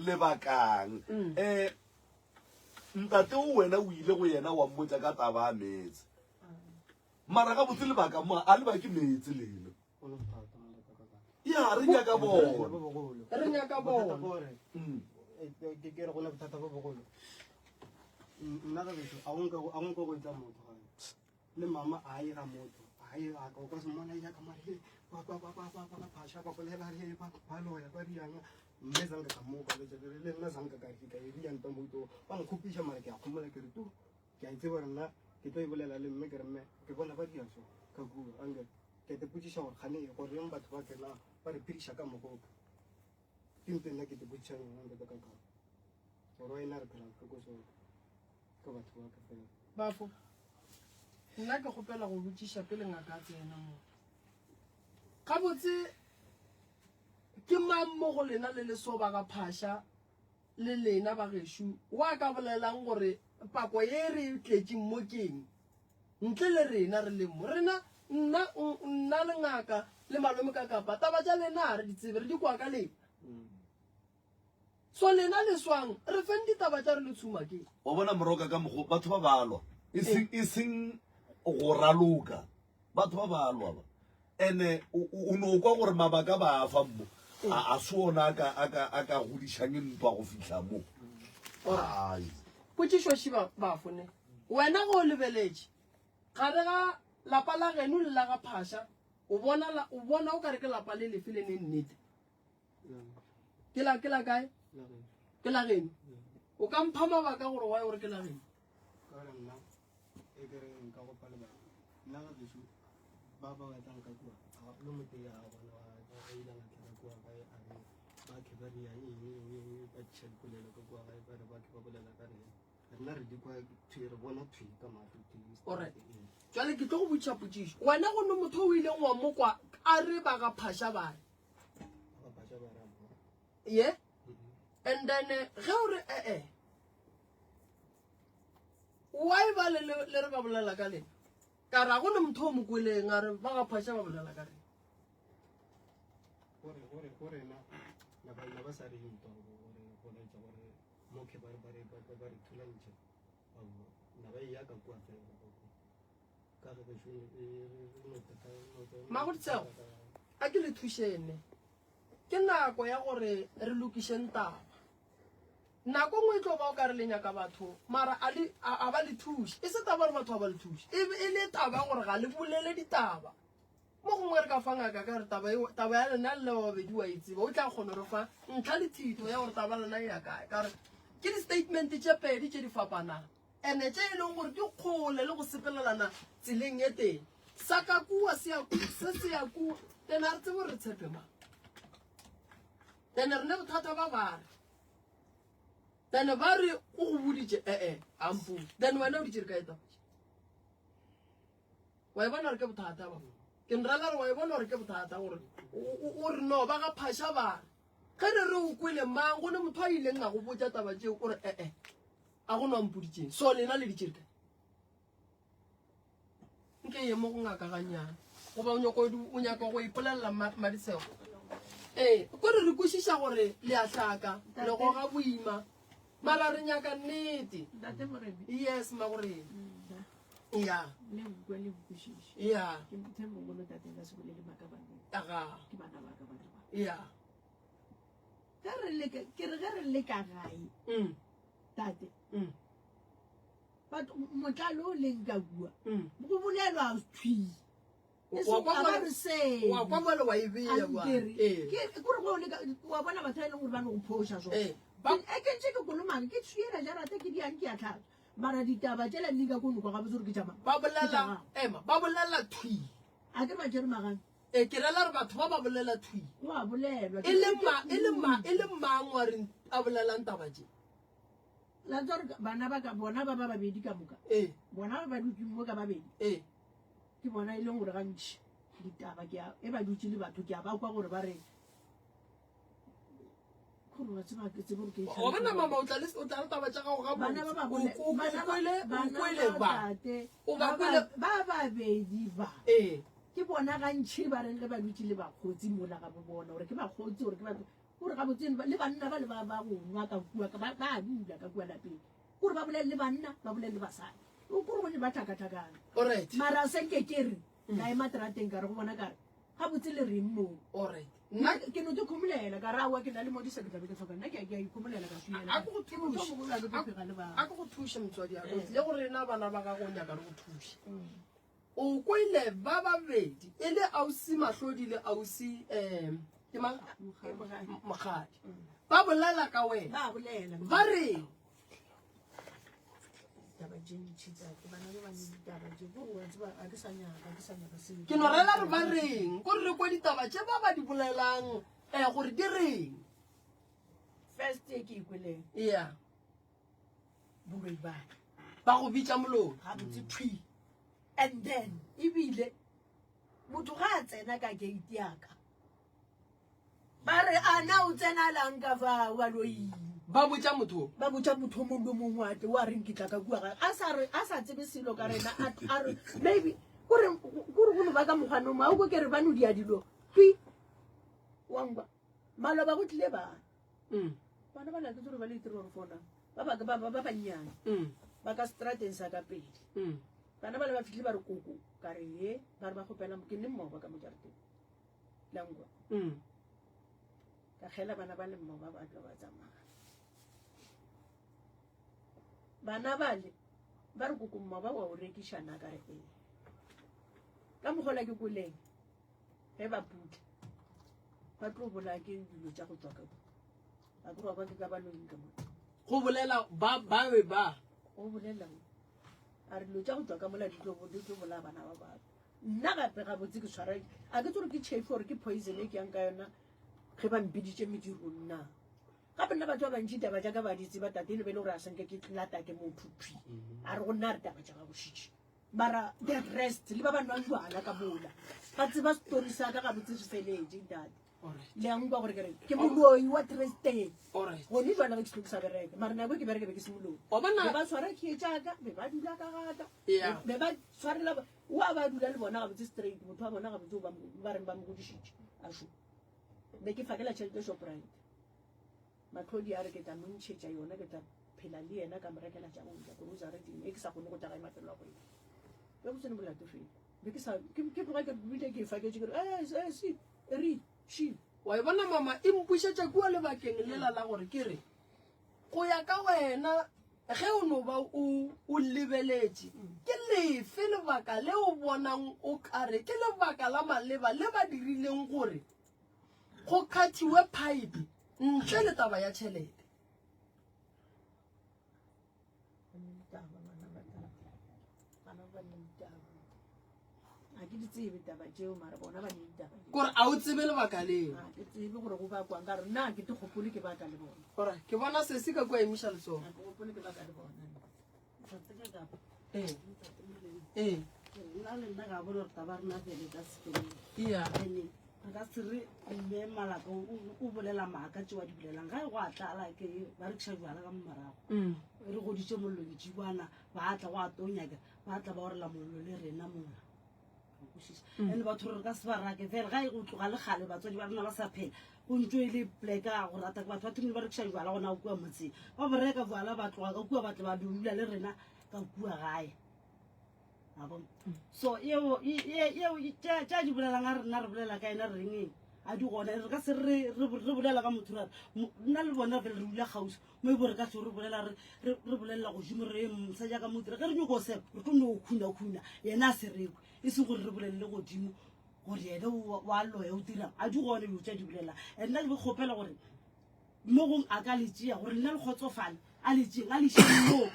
Lebakang. Um ntate o wena o ile go yena wa mmotša ka taba ya meetse. Mara gabotse lebaka mo a lebake meetse lena. Ya re nyaka bona. Re nyaka bona. Mm. Ke ke re go na bothata bo bogolo. Nna ga bešo a go nka a go nka go etsa motho gae. Le mama a ye ga motho. A ye a ka o ka se mmona ya ka mare ba ba ba ba ba ba phasha ba bolela he ba ba loya ba riang. Mme zanka ka mo kwa le le nna zanka ka re ka e riang ta mo ba nkgopiša mara ke a kgomola ke re tu. Ke a e tseba gore nna ke tlo e bolela le mme ke re mme ke bona ba dira so ka kua anke ke a te potšiša gore gane goreng batho ba kena ba re phediša ka mogoka ke nte nna ke te potšišang yona ntate ka kao gore wa ena re phela bohloko so ka batho ba ka fela Bafo, nna ke kgopela go botšiša pele ngaka a tsena mo. Gabotse ke mang mo go lena le leso ba ga Phasha le lena bagešo wa ka bolelang gore pako ye re e tletšeng mo keng ntle le rena re leng mo rena nna nna le ngaka le malome ka kapa taba tša lena ga re di tsebe re di kwa ka lena so lena le swang re feng ditaba tša re le tshuma ke wa bona moroka ka mokgo batho ba balwa e seng e seng go raloka Batho ba ba lwa ba. Ene o no kwa gore mabaka ba a fa mo. A a se ona a ka a ka a ka godišang ntwa go fihla mo. Ai. Potšišo šiba bafo ne. Wena ge o lebeletše gare ga lapa la geno le la ga Phasha o bona la o bona o kare ke lapa le lefe le ne nnete? Ke la ke la kae? Ke la geno. O ka mpha mabaka gore why o re ke la geno? Ka gore nna e ke re nka go fa lebaka nna ga gešo ba ba batlang ka kua ga le motee a bona wa a ile a tla ka kua gae a re ba ke ba riang eng eng eng ba tšha dipolelo ka kua gae ba re ba ke ba bolela ka rena rena re di kwa thwi re bona thwi ka mahlo thwi Alright. Jwale ke tlo go botšiša potšišo. Wena go ne motho o ileng wa mo kwa a re ba ga Phasha ba re. ba phasha ba ra mo Ye? And then eh, ge o re eh eh Why ba le le re ba bolela ka lena? Ka ra go ne motho o mo kweleng a re ba ga phasha ba bolela ka rena. Gore gore gore na na ba na ba sa re ntwa gore go laetša gore mokhe ba re ba re ba ba re thulantšha na ba ya ka kwa fela ka kwa ka ge bešo re no tata Magoditsego a ke le thušene ke nako ya gore re lokišeng taba Nako nngwe e tlo ba o ka re le nyaka batho, mara a le, a, a ba le thuše. E se taba gore batho ga ba le thuše, e be e le taba ya gore ga le bolele ditaba. Mo gongwe re ka fa ngaka ka re taba eo, taba ya lena le le ba babedi wa e tseba, o tla kgona re fa ntlha le thito ya gore taba ya lena e ya kae. Ka gore ke di-statement tše pedi tše di fapanang, ene tše e leng gore di kgole le go sepelelana tseleng e tee. Sa ka kua se ya kua, se se ya kua, then ga re tsebe gore re tshepe mang. Then re ne bothata ba bare. Then ba re o go boditše ee a mpotse. Then wena o di tšere kae taba tše? Wa e bona gore ke bothata ba. Ke nrela gore wa e bona gore ke bothata gore o re no ba ga phasha ba re. Ge re re o kwele mang go ne motho a ileng a go botša taba tšeo o re ee a go no a mpoditšeng. So lena le di tšere kae? Nke ye mo go ngaka gannyane goba o nyako o nyaka go ipolelela Madisego. Ee, kore re kwešiša gore le a hlaka, le goga boima, mara re nyaka nnete. Ntate Moremi. Yes, Magoremi. Nna. Ya. Le nkwe le nkwešiše. Ya. Ke motho e mogolo tate nka se bolele maaka baneng. Aga. Ke bana ba ka batho ba. Ya. Ge re le ka, ke re ge re le ka gae. Mm. Tate. Mm. But motlalo o leng ka kua mm. go bolelwa thwi wa kwa bjale wa e bea kore go leka wa bona batho ba e leng gore ba no go phoša so e ke ntse ke kolomane ke tshwiela jarata ke diang ke ya tlhatswa mara ditaba tšela nni ka kono kwa gabotse gore ke tša mang ba bolela ema ba bolela thwi a ke ba jere magang e ke rela re batho ba ba bolela thwi wa bolelwa e le ma e le ma e le mang wa re a bolelang taba tše La tsa gore bana ba ka bona ba ba babedi ka moka. Ee. Bona ba ba dutseng mo ka babedi. Ee. Ke bona e leng gore gantši ditaba ke a e ba dutse le batho ke a ba kwa gore ba re gore wa tseba ke tsebe gore ke Wa bona mama o tla le o tla le taba tša gago gabotse. Bana ba ba O gole- o bana ba- kwele o bana kwele ba ba. tate, O ba ba kwele ba ba babedi ba. Ee. Ke bona gantši ba reng ge ba dutse le bakgotsi mola ga bo bona gore ke bakgotsi gore ke batho. Kore gabotse le banna ba le ba ba go nwa ka kua ba ba dula ka kua lapeng. Kore ba bolele le banna, ba bolele le basadi. O kore bone ba tlhakatlhakana. Alright. Mara se nke ke re ka ema terateng ka re go bona ka re gabotse le reng moo. Alright. Nna ke no te khomolela ka re aowa ke na le modisa ke tla be ke tlhoka nna ke a ke a ikhomolela ka swiela. A ke go Ke motho o thuše. mogolo a ke tlo phega le A bana. ke go thuše motswadi wa ka. O tlile go rena bana ba gago o nyaka re go thuše. O kwele ba babedi e le ausi Mahlodi le ausi um ke mang Mokgadi ba bolela ka wena. Ba bolela. Ba reng? Taba tše ntši tate bana ba ba ne ditaba tše ko wa tseba a ke sa nyaka ke sa nyaka selo. Ke no rela re ba reng ko re kwe ditaba tše ba ba di bolelang um gore di reng. First e ke e kweleng. Yeah. Boloi ba ka. Ba go bitša moloi. Gabotse thwi. And then ebile motho ga a tsena ka gate ya ka ba re a na o tsena lang ka fa wa loing. Ba botša motho. Ba botša motho o mongwe le mongwe a tle wa reng ke tla ka kua ga a sa re a sa tsebe selo ka rena a a re maybe kore kore go no ba ka mokgwa no mo a ke re ba no dia dilo twi wa nkwa maloba go tlile bana. Mm. Bana ba la ke tsore ba le three or four na. Ba ba ba ba bannyane. Mm. Ba ka strateng sa ka pele. Mm. Bana ba le ba fitlhile ba re koko ka re ye ba re ba kgopela ke nne mmoba ka mo jarateng. La nkwa. Mm. Ka kgela bana ba le mmoba ba tla ba tsamaya. Bana ba le ba re koko mmoba wa o rekiša na ka re ee. Ka mogola ke kweleng ge ba putla ba tlo bolaya ke dilo tša go tswa ka kua. A ke ba ke ka ba loing ka mo. Go bolela ba ba be ba. Go bolela o. A re dilo tša go tswa ka mola di tlo di tlo bolaya bana ba batho. Nna gape gabotse ke tshwara a ke tsore ke chafe gore ke poison e ke yang ka yona ge ba mpiditše medirong na. Gape nna batho ba bantši taba tša ka ba di tseba tate e be le gore a senke ke lata ke motho thwi. A re go nna a re taba tša gago šitše. Mara the rest le ba ba nwang jwala ka mola ba tseba story sa ka gabotse se feletše ntate. Le a nkwa gore ke reng ke moloi wa Trestan. Gone jwale ge ke selo ke sa bereke mara nako e ke bereke be ke se moloi. Be ba tshwara key tša ka be ba dula ka gaka be ba tshwarela wa ba dula le bona gabotse straight motho wa bona gabotse ba ba reng ba mo godišitše a šo. Be ke fakela tšhelete Shoprite. Matlhodi a re ke tla mo ntšhetša yona ke tla phela le yena ka mo rekela tša go ja grocery dingwe e ke sa kgone go tla gae mafelo a kgwedi. Be go sene molato fela. Be ke sa ke ke tloga ke bile ke faketše ke re eh eh si re shi. Wa e bona mama e mpušetša kua lebakeng lela la gore ke re go ya ka wena ge o no ba o o lebeletše ke lefe lebaka le o bonang o kare ke lebaka la maleba le ba dirileng gore go kgathiwe pipe ntle le taba ya tšhelete. Ga ke di tsebe taba tšeo mara bona ba ne ditaba tšeo. Kore a o tsebe lebaka leo. Ga ke tsebe gore go bakwang ka gore nna ke te gopole ke baka le bona. Ora ke bona sesi ka kua emiša letsogo. Ga ke gopole ke baka le bona. Ee. Ee. Nna le nna ga bone gore taba rena pele ka se felele. Yeah. Ene re ka se re mme malaka o bolela maaka tšeo a di bolelang ga e go a tlala ke ba rekiša jwala ka mo morago. Re goditše mollo ditšikwana ba tla go a tonyaka ba tla ba orela mollo le rena mola. And batho re ka se ba rake fela ga e go tloga le kgale batswadi ba rena ba sa phela go ntse e le pleka ya go rata ke batho ba thomile ba rekiša jwala gona kua motseng ba bo reka jwala ba tloga ka kua ba tle ba dula le rena ka kua gae a bona so eo eo tša di bolelang a rena re bolela ka ena re reng eng a di gona re ka se re bolela ka motho ra nna le bona fela re dula kgauswi mo e bo re ka se re bolela re re bolelela godimo re mosadi ya ka mo dira ge re nyoko seba re tlo no khuna-khuna yena a se rekwe e seng gore re bolelele godimo gore yena wa loya o dirang a di gone dilo tša di bolelang and nna ke be kgopela gore mo gong a ka le tšea gore nna le kgotsofale a le tšeeng a le išeng moo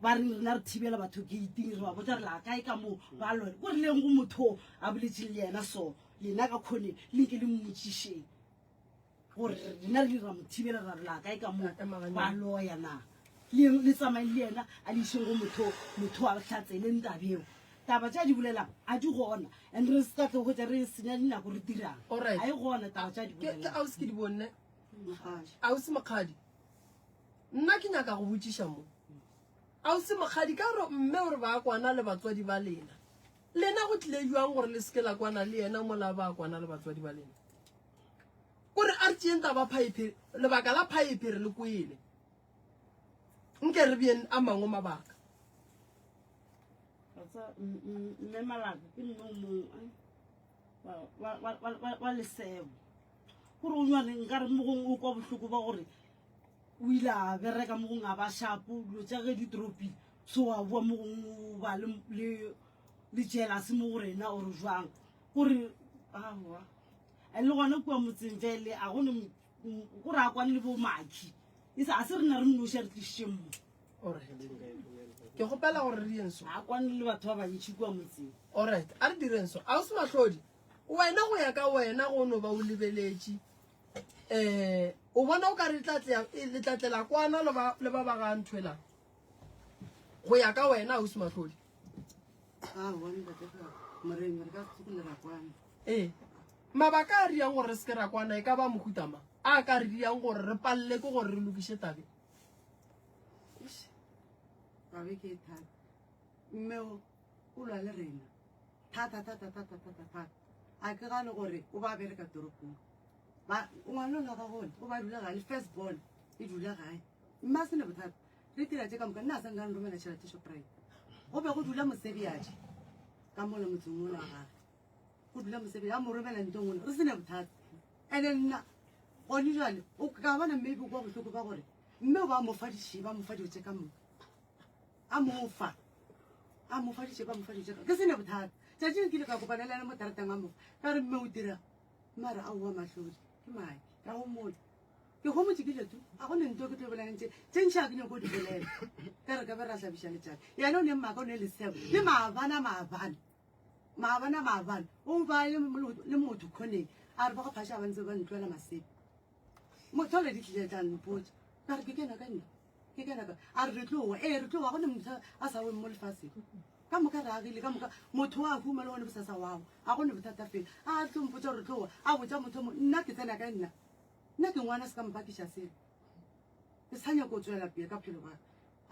ba reng rena re thibela batho gating re ba botsa re la kae ka moo ba loya ko re leng go motho a boletseng le yena so lena ka kgoneng le nke le mmotšišeng gore rena re ile ra mo thibela ra re la kae ka moo ba loya na le le tsamayeng le yena a le išeng go motho motho a hlatsele ntabeo taba tša di bolelang a di gona and re se ka tlo hwetša re senya dinako re dirang Alright. a e gona taba tša di Ke ke bolelang ausi ke di bonne ausi mokgadi nna ke nyaka go botšiša mo ausi mokgadi ka gore mme o re ba kwana le batswadi ba lena lena go tlile jwang gore le seke la kwana le yena mola ba kwana le batswadi ba lena? Kore a re tšeeng taba phaephe, lebaka la phaephe re le kwele. Nke re beeng a mangwe mabaka. Wa tseba, mme Malaka ke mme o mongwe wa lesebo. Gore o nywane nkare mo gongwe o kwa bohloko ba gore o ile a bereka mo gongwe a ba shapo dilo tša ge di dropile so wa boa mo gongwe o ba le jealous mo go rena or jwang gore aowa and le gona kua motseng fele a go ne gore a kwane le bo maki e se a se rena re nnoši a re tlišitšeng mo Ke kgopela gore re direng so. A kwane le batho ba bantši kua motseng. Alright, a re direng so. Ausi Mahlodi, wena go ya ka wena go no ba o lebeletše um o bona o ka re le tla tlela kwana le ba le ba ba ga nthwela go ya ka wena ausi Mahlodi? Aowa ntate Moremi, re ka se tsoge le ra kwana. Ee, mabaka a riang gore re se ke ra kwana e ka ba mohuta mang a ka re diang gore re palele ke gore re lokiše tabe? Eish, tabe ke e thata. Mme o o lwa le rena thata thata thata thata thata. A ke gane gore o ba bereka toropong. Ba ngwana o la ga gone o ba dula gae le first born e dula gae. Mme a sene bothata. Re dira tše ka moka nna a sa nka nromela tšhelete Shoprite. Go be go dula mosebiadi ka mola motseng ola wa gage. Go dula mosebiadi a mo romela ntong ola re sene bothata. Ene nna gone jwale o ka bona maybe kwa bohloko ba gore mme o ba mo fa dišeba a mo fa dilo tše ka moka. A mo fa. A mo fa dišeba a mo fa dilo tše ka ke sene bothata. Tšatši le kile ka kopana le ena mo tarateng a mo fa. Ka re mme o dira mara aowa Mahlodi ke maake ka homola. Ke homotše ke letu a go ne nto ke tlo bolelang tše tše ntši a ke nyako di bolela. Ka re ka be ra hlabiša letšatši. Yena o ne mmaka o ne lesebo le maabana maabane. Maabana maabane o ba le le motho khoneng a re ba go phasha ba ntse ba ntlwela masepe. Motho le di tlile tla mpotsa. Ka re ke kena ka nna. Ke kena ka a re re tlo wa. Ee re tlo wa go ne motho a sa weng mo lefatsheng. Ka moka re agile ka moka motho wa huma le gone bosasa wago. A go ne bothata fela. A tlo mpotsa gore re tlo wa. A botsa motho mo nna ke tsena ka nna. Nna ke ngwana se ka mpakiša selo. Ke sa nyako tswela pele ka bophelo ba ka.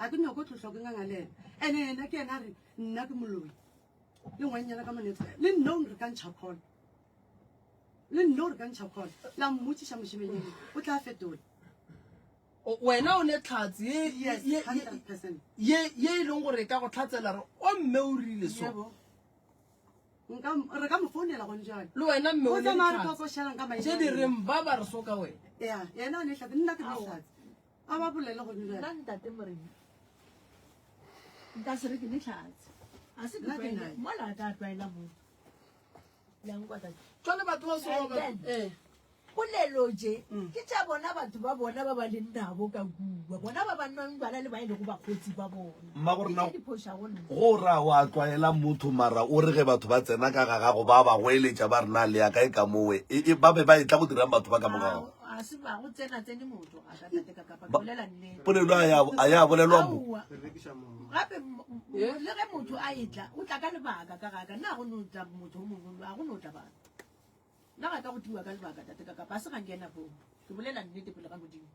A ke nyako tlohlwa ke ngangalela. Ene yena ke yena a re nna ke moloi. Le ngwannyana ka monetsa. Le nna o re ka ntšha call. Le nna o re ka ntšha call. La mmotšiša mošimenyane o tla fetola. Wena o ne tlhatse ye Yes, ye 100%. ye ye e leng gore e ka go tlhatsela re o mme o rile so. Yebo. Nka re ka mo founela gone jwale. Le wena mme o O ne tsamaya re ditlhatse. kokošelang ka maina Tše a di rena. reng ba ba re so ka wena. Ya, yena o ne hlatse, nna ke ne hlatse. A ba bolele gone jwale. Nna ntate Morena nka se re ke ne hlatse. A se ke Nna ke tlwaele nae. mola a tla tlwaela motho. Le a nkwa tate? Jwale batho ba so And ba then, eh. Polelo tše ke tša bona batho ba bona ba ba leng nabo ka kua, bona ba ba nwang jwala le ba e lego bakgotsi ba bona. Mmago Ke rena, tše di phošago nna. go ra wa tlwaela motho mara o re ge batho ba tsena ka ga gago ba ba goeletša ba re na le ya kae ka mowe e, e, ba be ba etla go dirang batho ba ka mo ga gago? A se ba go tsena tsene motho ga ka tate ka kapa ke Ba- bolela nnete. Polelo a ya a ya bolelwa mo. Aowa. Re rekiša moya. Gape le ge motho a etla o tla ka lebaka ka ga ka nna ga go no tla motho o mongwe ga go no tla batho. Nna ga ka go tliwa ka lebaka, tate ka kapa a se ga nkena foo. Ke bolela nnete pele ga Modimo.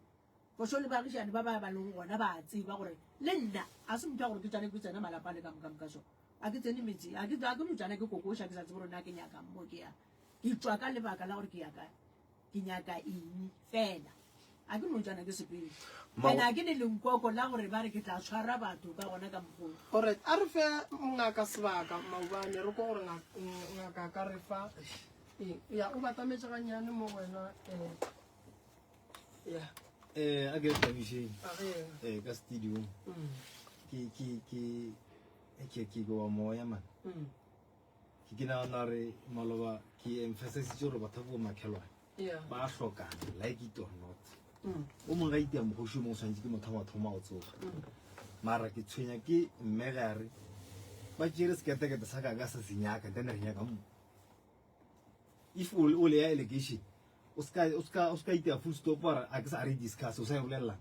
Fošo le baagišani ba ba ba lego gona ba a tseba gore le nna a se motho wa gore ke tšane ke tsena malapa a le ka moka moka so. A ke tsene metse, a ke a ke no tšana ke kokoša ke sa tsebe gore na ke nyakang mo ke yang. Ke tšwa ka lebaka la gore ke ya kae. Ke nyaka eng fela. A ke no tšana ke sepele. And a ke ne lenkoko la gore ba re ke tla tshwara batho ka gona ka mokgwa. Alright, a re fe ngaka sebaka maubane re ko gore ngaka ka re fa eng. Ya o batametše gannyane mo go wena eh ya. Eh a ke re thabišeng. A ge. Eh ka studio. Ke ke ke ke ke ke wa moya man. Ke ke nagana re maloba ke emphasisitse gore batho ba bo makhelwane. Ba hlokana like it or not. O mongwe ga itea mogoši o mongwe o tshwanetse ke motho wa mathomo a go tsoga. Mara ke tshwenya ke mme ge a re ba tšere seketekete sa ka ka sa se nyaka then re nyaka mo. If o o le ya allegation o ska o ska o ska itea full stop wa re a ke sa re discuss o sa e bolelelang.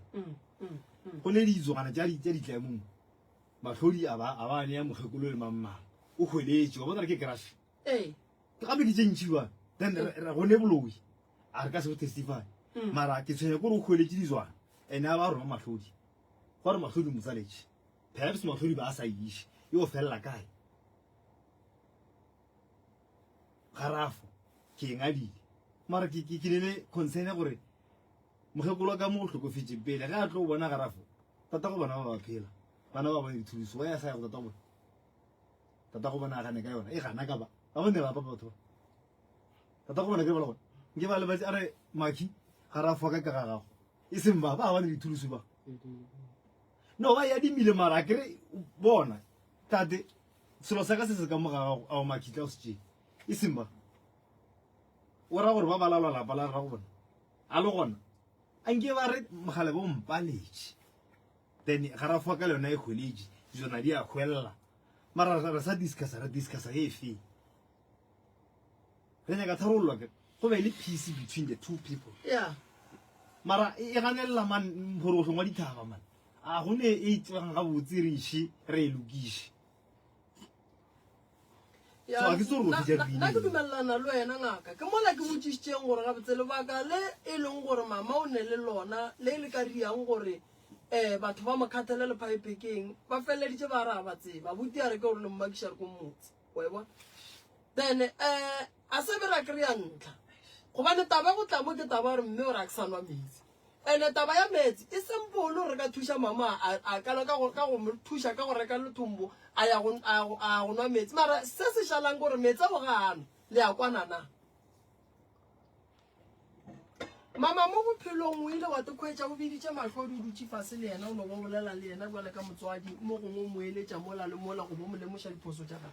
Go ne ditswana tša di tša ditlamong. Mahlodi a ba a ba nea mokgekolo le mang mang. O hweletše wa bona re ke crush. Ee. Gape ke tše ntši bjang then re go ne boloi a re ka se go testify mara ke tshwenya kore o hweletše dizwana ene a ba roma mahlodi go re mahlodi motsaletše perhaps mahlodi ba a sa iše e o felela kae garafo ke e ngadile. Mara ke ke ke ne le concern ya gore mokgekolo wa ka mo o hlokofetše pele ge a tlo bona garafo tata go bona ba ba phela bana ba bone dithuluso wa ya sa ya go tata go bona tata go bona a gane ka yona e gana ka ba ba bone lapa batho ba tata go bona ke ba gona nke ba lebatse a re maki garafo ka ka ga gago e seng ba ba bane dithuluso ba no ba ya dimile mara a kere bona tate selo sa ka se se ka mo ga gago ao maki tla o se tšee e seng ba O ra gore ba ba lalwa lapa la rrago bona? A le gona a nke ba re mogale bo mpaletše. Then garafo wa ka le yona e hweletše, dijona di a hwelela. Mara re sa discussa, re discussa e fe? Re nyaka tharollo akere? Go be le peace between the two people. Yeah. Mara e ganelela man mphorohlong wa dithaba man. A go ne e tsebegang gabotse re iše re e lokiše. Ya, So, a ke tsebe gore o nna- fetša nna- rile nna ke eng. dumelelana le wena ngaka ke mola ke botšišitšeng gore gabotse lebaka le e leng gore mama o ne le lona le le ka riang gore um batho ba mo khathele le phaephe ke eng ba feleleditše ba re a ba tseba buti a re ke gore le mmakiša re ko motse wa e bona then um a se be ra kry-a ntlha gobane taba ya go tla mo ke taba ya gore mme o re a ke sa nwa metsi Ene taba ya meetse e simple re ka thuša mama a a kala ka go ka go mo thuša ka go reka lethombo a ya go a go a go nwa meetse mara se se šalang gore meetse ao ga a nwa le a kwana na mama mo bophelong o ile wa te khwetša o biditše mahlodi o dutše fase le yena o no bo bolela le yena bjale ka motswadi mo gongwe o mo eletša mola le mola go bo mo lemoša diphoso tša gagwe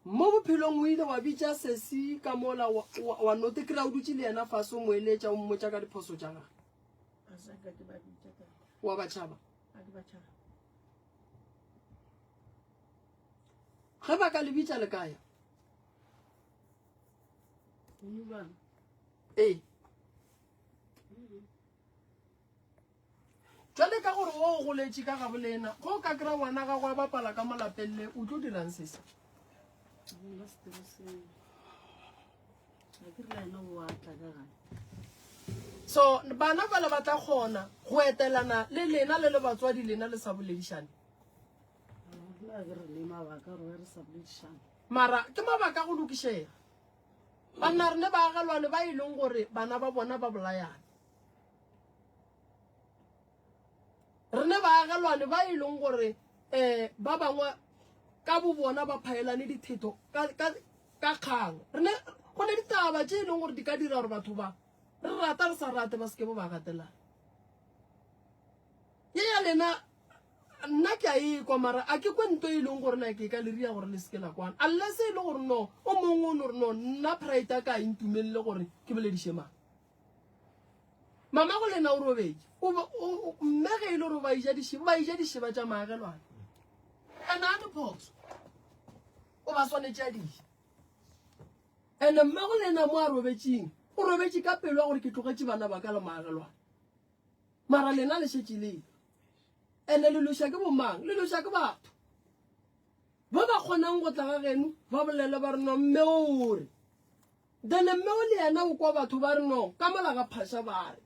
Mo bophelong o ile wa bitša sesi ka mola wa, wa, wa no te kry-a o dutše le yena fase o mo eletša o mmotša ka diphoso tša gagwe. Wa ba tšhaba. Ge ba ka le bitša le kaya? Ee. Jwale ka gore wo o goletše ka gabo lena, ge o ka kry-a ngwana gago a bapala ka mo lapeng le, o tlo dirang sese? So bana bale ba tla kgona go etelana le lena le le batswadi lena le sa boledišane? Mara ke mabaka a go lokišega. Banna rene ba agelwane ba e leng gore bana ba bona ba bolayana. Re ne baagelwane ba e leng gore um ba bangwe ka bo bona ba phaelane dithetho ka, ka, ka kgang. Re ne go ne ditaba tše e leng gore di ka dira gore batho ba re rata re sa rate ba se ke bo ba gatelana. Ye ya lena nna ke a e kwa mara a ke kwe nto e leng gore na ke ka le ria gore le se ke la kwana unless e le gore no o mongwe o no re no nna pride ya ka e ntumelele gore ke bolediše mang. Mama go lena o robetše. O be o mme ge e le gore ba ija dišeba, ba ija dišeba tša maagelwana. Ene a ne phoso. O ba swanetše a dija. Ene mme go lena mo a robetšeng, o robetše ka pelo ya gore ke tlogetše bana ba ka le maagelwana. Mara lena le šetše le. Ene le loša ke bomang? Le loša ke batho. Ba ba kgonang go tla ga geno ba bolele ba re no mme o re. Then mme o le yena o kwa batho ba re no ka mola ga phasha ba re.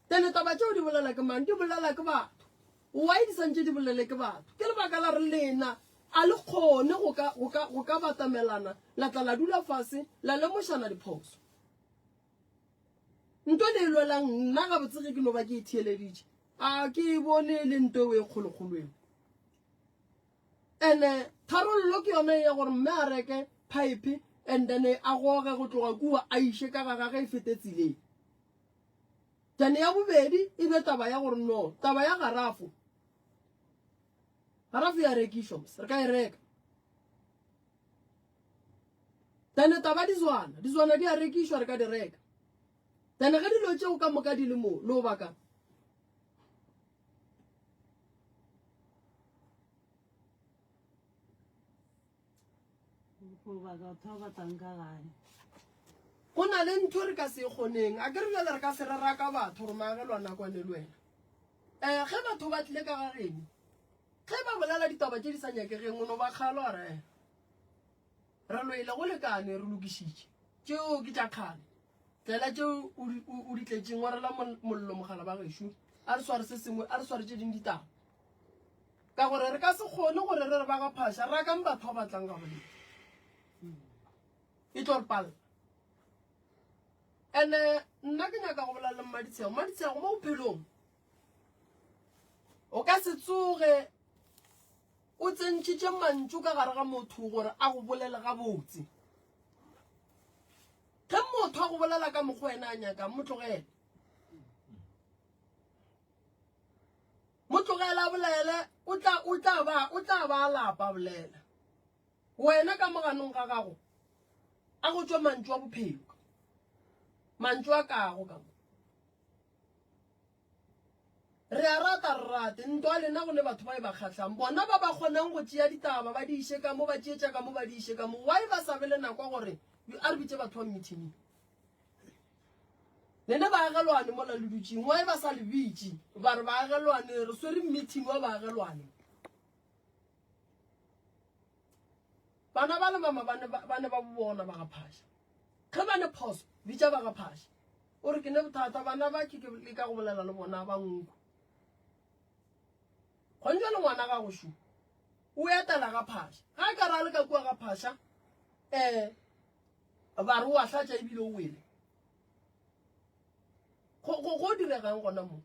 Then taba tšeo di bolela ke mang? Di bolela ke batho. Why di santše di bolele ke batho? Ke lebaka la re lena a le kgone go ka, go ka, go ka batamelana la tla la dula fase la lemošana diphoso. Nto le e lwelang nna gabotse ge ke no ba ke e theeleditše a ke e bone e le nto eo e kgolokgolo eo. Ene tharollo ke yone ya gore mme a reke pipe and then a goge go tloga kua a iše ka ga gage e fete tseleng. Then ya bobedi e be taba ya gore no taba ya garafo garafo ya rekišwa mos re ka e reka. Then taba dizwana dizwana di a rekišwa re ka di reka. Then ge dilo tšeo ka moka di le mo le o bakang. Go na le ntho re ka se e kgoneng. A ke re bjale re ka se re raka batho gore maagelwana a kwane le wena. Um ge batho ba tlile ka ga geno, ge ba bolela ditaba tše di sa nyakegeng, o no ba kgala wa re re lwele go lekane, re lokišitše. Tšeo ke tša kgale. Tlela tšeo o di tletšeng, wa rela mollo mogala ba gešo. A re sware se sengwe, a re sware tše ding ditaba. Ka gore re ka se kgone gore re re ba ga Phasha rakang batho ba ba tlang ga bolena. E tlo re palela. Ene nna ke nyaka go bolela le Mmaditshego. Mmaditshego mo bophelong o ka se tsoge o tsentšhitše mantšu ka gare ga motho gore a go bolele gabotse. Ge motho a go bolela ka mokgwa wena a nyakang, mo tlogele. Mo tlogele a bolele, o tla, o tla ba, o tla ba a lapa a bolela. Wena ka moganong ga gago a go tšwe mantšu a bophelo, mantšu a kago ka mo. Re a rata re rate, ntwa lena go ne batho ba e ba kgahlang, bona ba ba kgonang go tšea ditaba ba di iše ka mo, ba tšeetša ka mo, ba di iše ka mo. Why ba sa be le nako ya gore a re bitše batho ba meeting? Lena baagelwane mola le dutšeng, why ba sa le bitše ba re baagelwane re swere meeting wa baagelwane? Bana ba le mama ba ne ba ne ba bona ba ga Phasha. Ge ba ne phoso, bitša ba ga Phasha. O re ke ne bothata bana ba ke ke leka go bolela le bona ba nku. Gone jwale ngwana gago shu o etela ga Phasha. Ga a ka ra le ka kua ga Phasha eh ba re o a hlatša ebile o wele. Go go go diregang gona mo?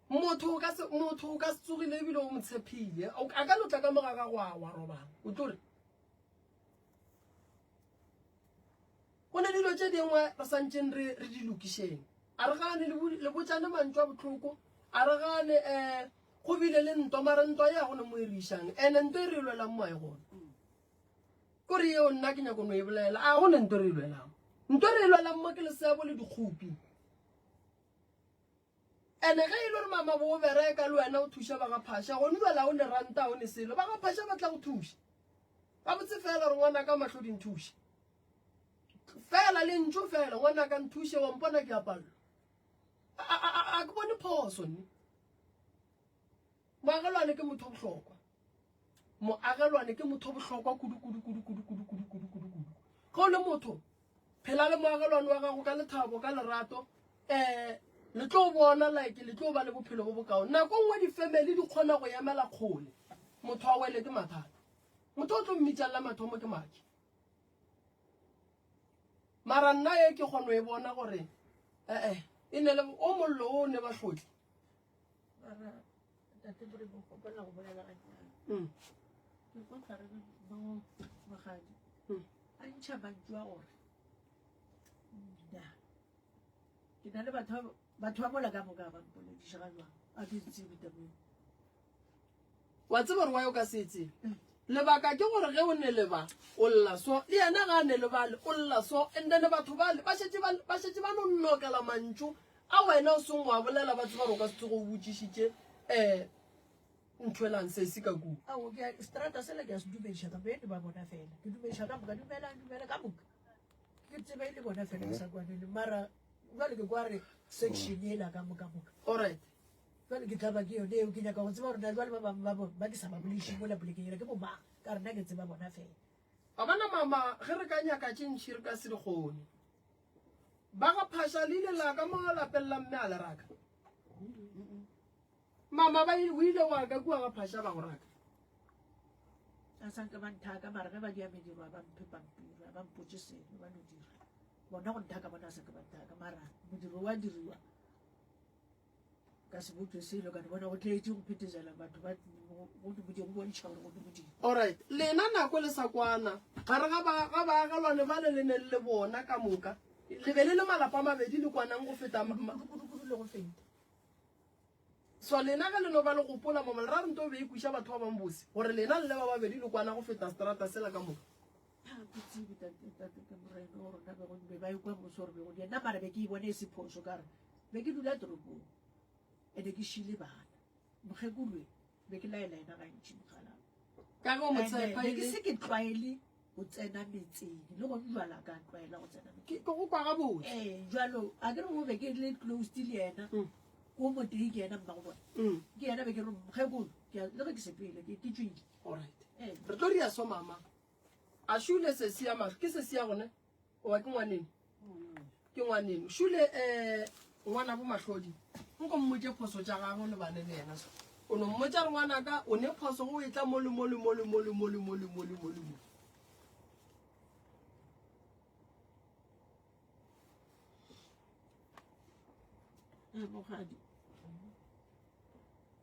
Motho o ka se motho o ka se tsogile ebile o mo tshephile. A ka no tla ka mo ga gago a wa robala. O tlo re go ne dilo tše dingwe re santšeng re re di lokišeng. A re gane le botšane mantšu a bohloko, a re gane um go bile le ntwa mara ntwa ya go ne mo e re išang. Ene ntwa e re e lwelang mo a e gona. Kore yeo nna ke nyako no e bolela, a go ne ntwa e re e lwelang. Ntwa e re e lwelang mo ke lesebo le dikgopi. Ene ge e le gore mama bo o bereka le wena o thuša ba ga Phasha, gone jwale ga o ne ranta, ga o ne selo, ba ga Phasha ba tla go thuša. Gabotse fela gore ngwanaka Mahlodi nthuše. Fela lentšu fela, ngwanaka nthuše, wa mpona ke a palelwa. A, a, a, a ke bone phoso nne. Moagelwane ke motho bohlokwa. Moagelwane ke motho bohlokwa kudu kudu kudu kudu kudu kudu kudu kudu kudu. Ge o le motho, phela le moagelwane wa gago ka lethabo, ka lerato, eh le tlo bona like le tlo ba le bophelo bo bokaone. Nako nngwe di-family di kgona go emela kgole, motho a wele ke mathata. Motho o tlo mmitšang la mathomo ke maki. Mara nna e ke kgono e bona gore eh eh e ne le o mollo o ne ba hlotli. Mara tate Morimo gopela go bolela gannyane. Mm. Ke kwa tlare mo magadi. Mm. A ntšha mantšu a gore nna ke na le batho batho ba mola ka moka ba mpolediša ga jwang a ke tsebe tabeng. Wa tseba gore wa o ka se e tsebe. Lebaka ke gore ge o ne le ba o lla so le yena ga a ne le bale o lla so and then batho bale ba šetše ba ba šetše ba no nokela mantšu a wena o seng wa bolela ba tseba gore o ka se tsoge o botšišitše um ntho elang sesi ka kua. Ao ke a strata sela ke a se dumediša ka moka ba bona fela ke dumediša ka moka dumela dumela ka moka ke tsebe e le bona fela ke sa kwane le mara jwale ke kwa re section ela ka moka moka. Alright. Jwale ke tlaba ke yone eo ke nyaka go tseba gore na jwale ba bangwe ba bona ba ke sa ba boledišeng mola polekeng ela ke bo mang ka re nna ke tseba bona fela. Wa bona mama ge re ka nyaka tše ntši re ka se di kgone. Ba ga Phasha le ile la ka mo lapeng la mme a le raka. Mama ba o ile wa ka kua ga Phasha ba go raka. A sa nka ba nthaka mara ge ba dia mediro a ba mphe pampiri a ba mpotše selo ba no dira. Bona go nthaka bona a sa ka ba nthaka mara modiro wa diriwa. Ka se botšwe selo ka no bona go tletše go phetezela batho ba go go bontšha gore go modimo. Alright, lena nako le sa kwana gare ga ba ga baagelwane bale le ne le bona ka moka le be le le malapa a mabedi le kwanang go feta kudu-kudu le go feta. So lena ge le no ba le gopola mama le ra re nto be e kwiša batho ba bang bose gore lena le le ba babedi le kwana go feta strata sela ka moka. Ga ke tsebe tate tate ke morena gore nna be go be ba ekwa bose gore be go di nna mara be ke e bone e se phoso ka re be ke dula toropong ene ke šile bana mokgekolwe be ke laela ena gantši mogala Ka ge o mo tshepa be ke se ke tlwaele go tsena metseng le go jwala ka tlwaela go tsena metseng ke go kwa gabotse ee jalo a ke re go be ke le close le yena mm. ko motee ke yena mmago bona mm. ke yena be ke re mokgekolo le ge ke sepele ke tswile alright ee. re tlo ria so mama A šule sesi ya mahlo. Ke sesi ya gone? Oba ke ngwaneno? Ke ngwaneno. Šule eh ngwana bo mahlodi. Nko mmotše phoso tša gagwe o lebane le yena so. O no mmotša re ngwanaka o ne phoso go etla mo le mo le mo le mo le mo le mo le mo le mo le mo. Eh, Mokgadi,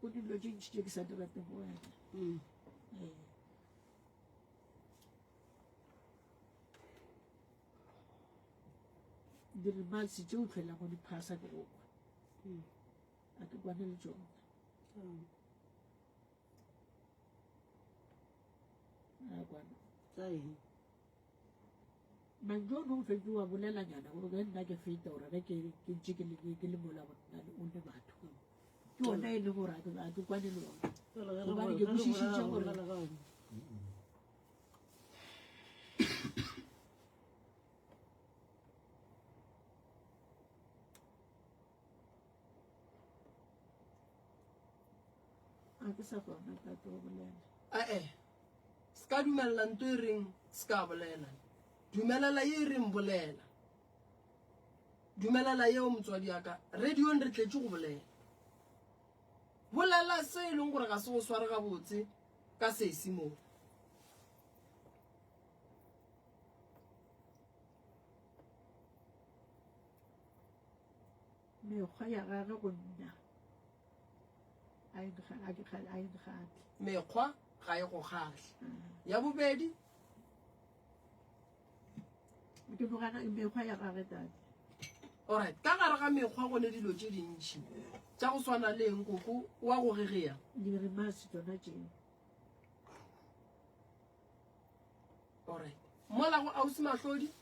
go dilo tše ntši tše ke sa di rateng go wena. Mm. Eh. Di-remarks tše o tlhwelago di phasa ke go kwa. Mm. A ke kwane le tšona. Mm. A kwana. Tsa eng? Mantšu a no fetše wa bolelanyana gore ge nna ke feta ore ge ke ke ntše ke le ke le mola go nna le o ne batho. Ke ona e le gore a ke a ke kwane le ona. Jwale ge re Gobane bo- ke ge re kwešišitše bolela, gore bolela ka eng? A ke sa kgona tate go bolela. Ae, se ka dumelela nto e reng se ka bolela. Dumelela ye e reng bolela. Dumelela yeo motswadi ya ka. Radiong re tletše go bolela. Bolela se e leng gore ga se go sware gabotse ka sesi mo. Mekgwa ya gagwe go nna a e nkgahle. Mekgwa ga e go kgahle. Ya bobedi. Ke nogana mekgwa ya gagwe tate. Alright, ka gare ga mekgwa go ne dilo tše dintši tša go swana le eng koko wa go gegea. Dirimase tsona tšeo. Alright. Mola go ausi Mahlodi.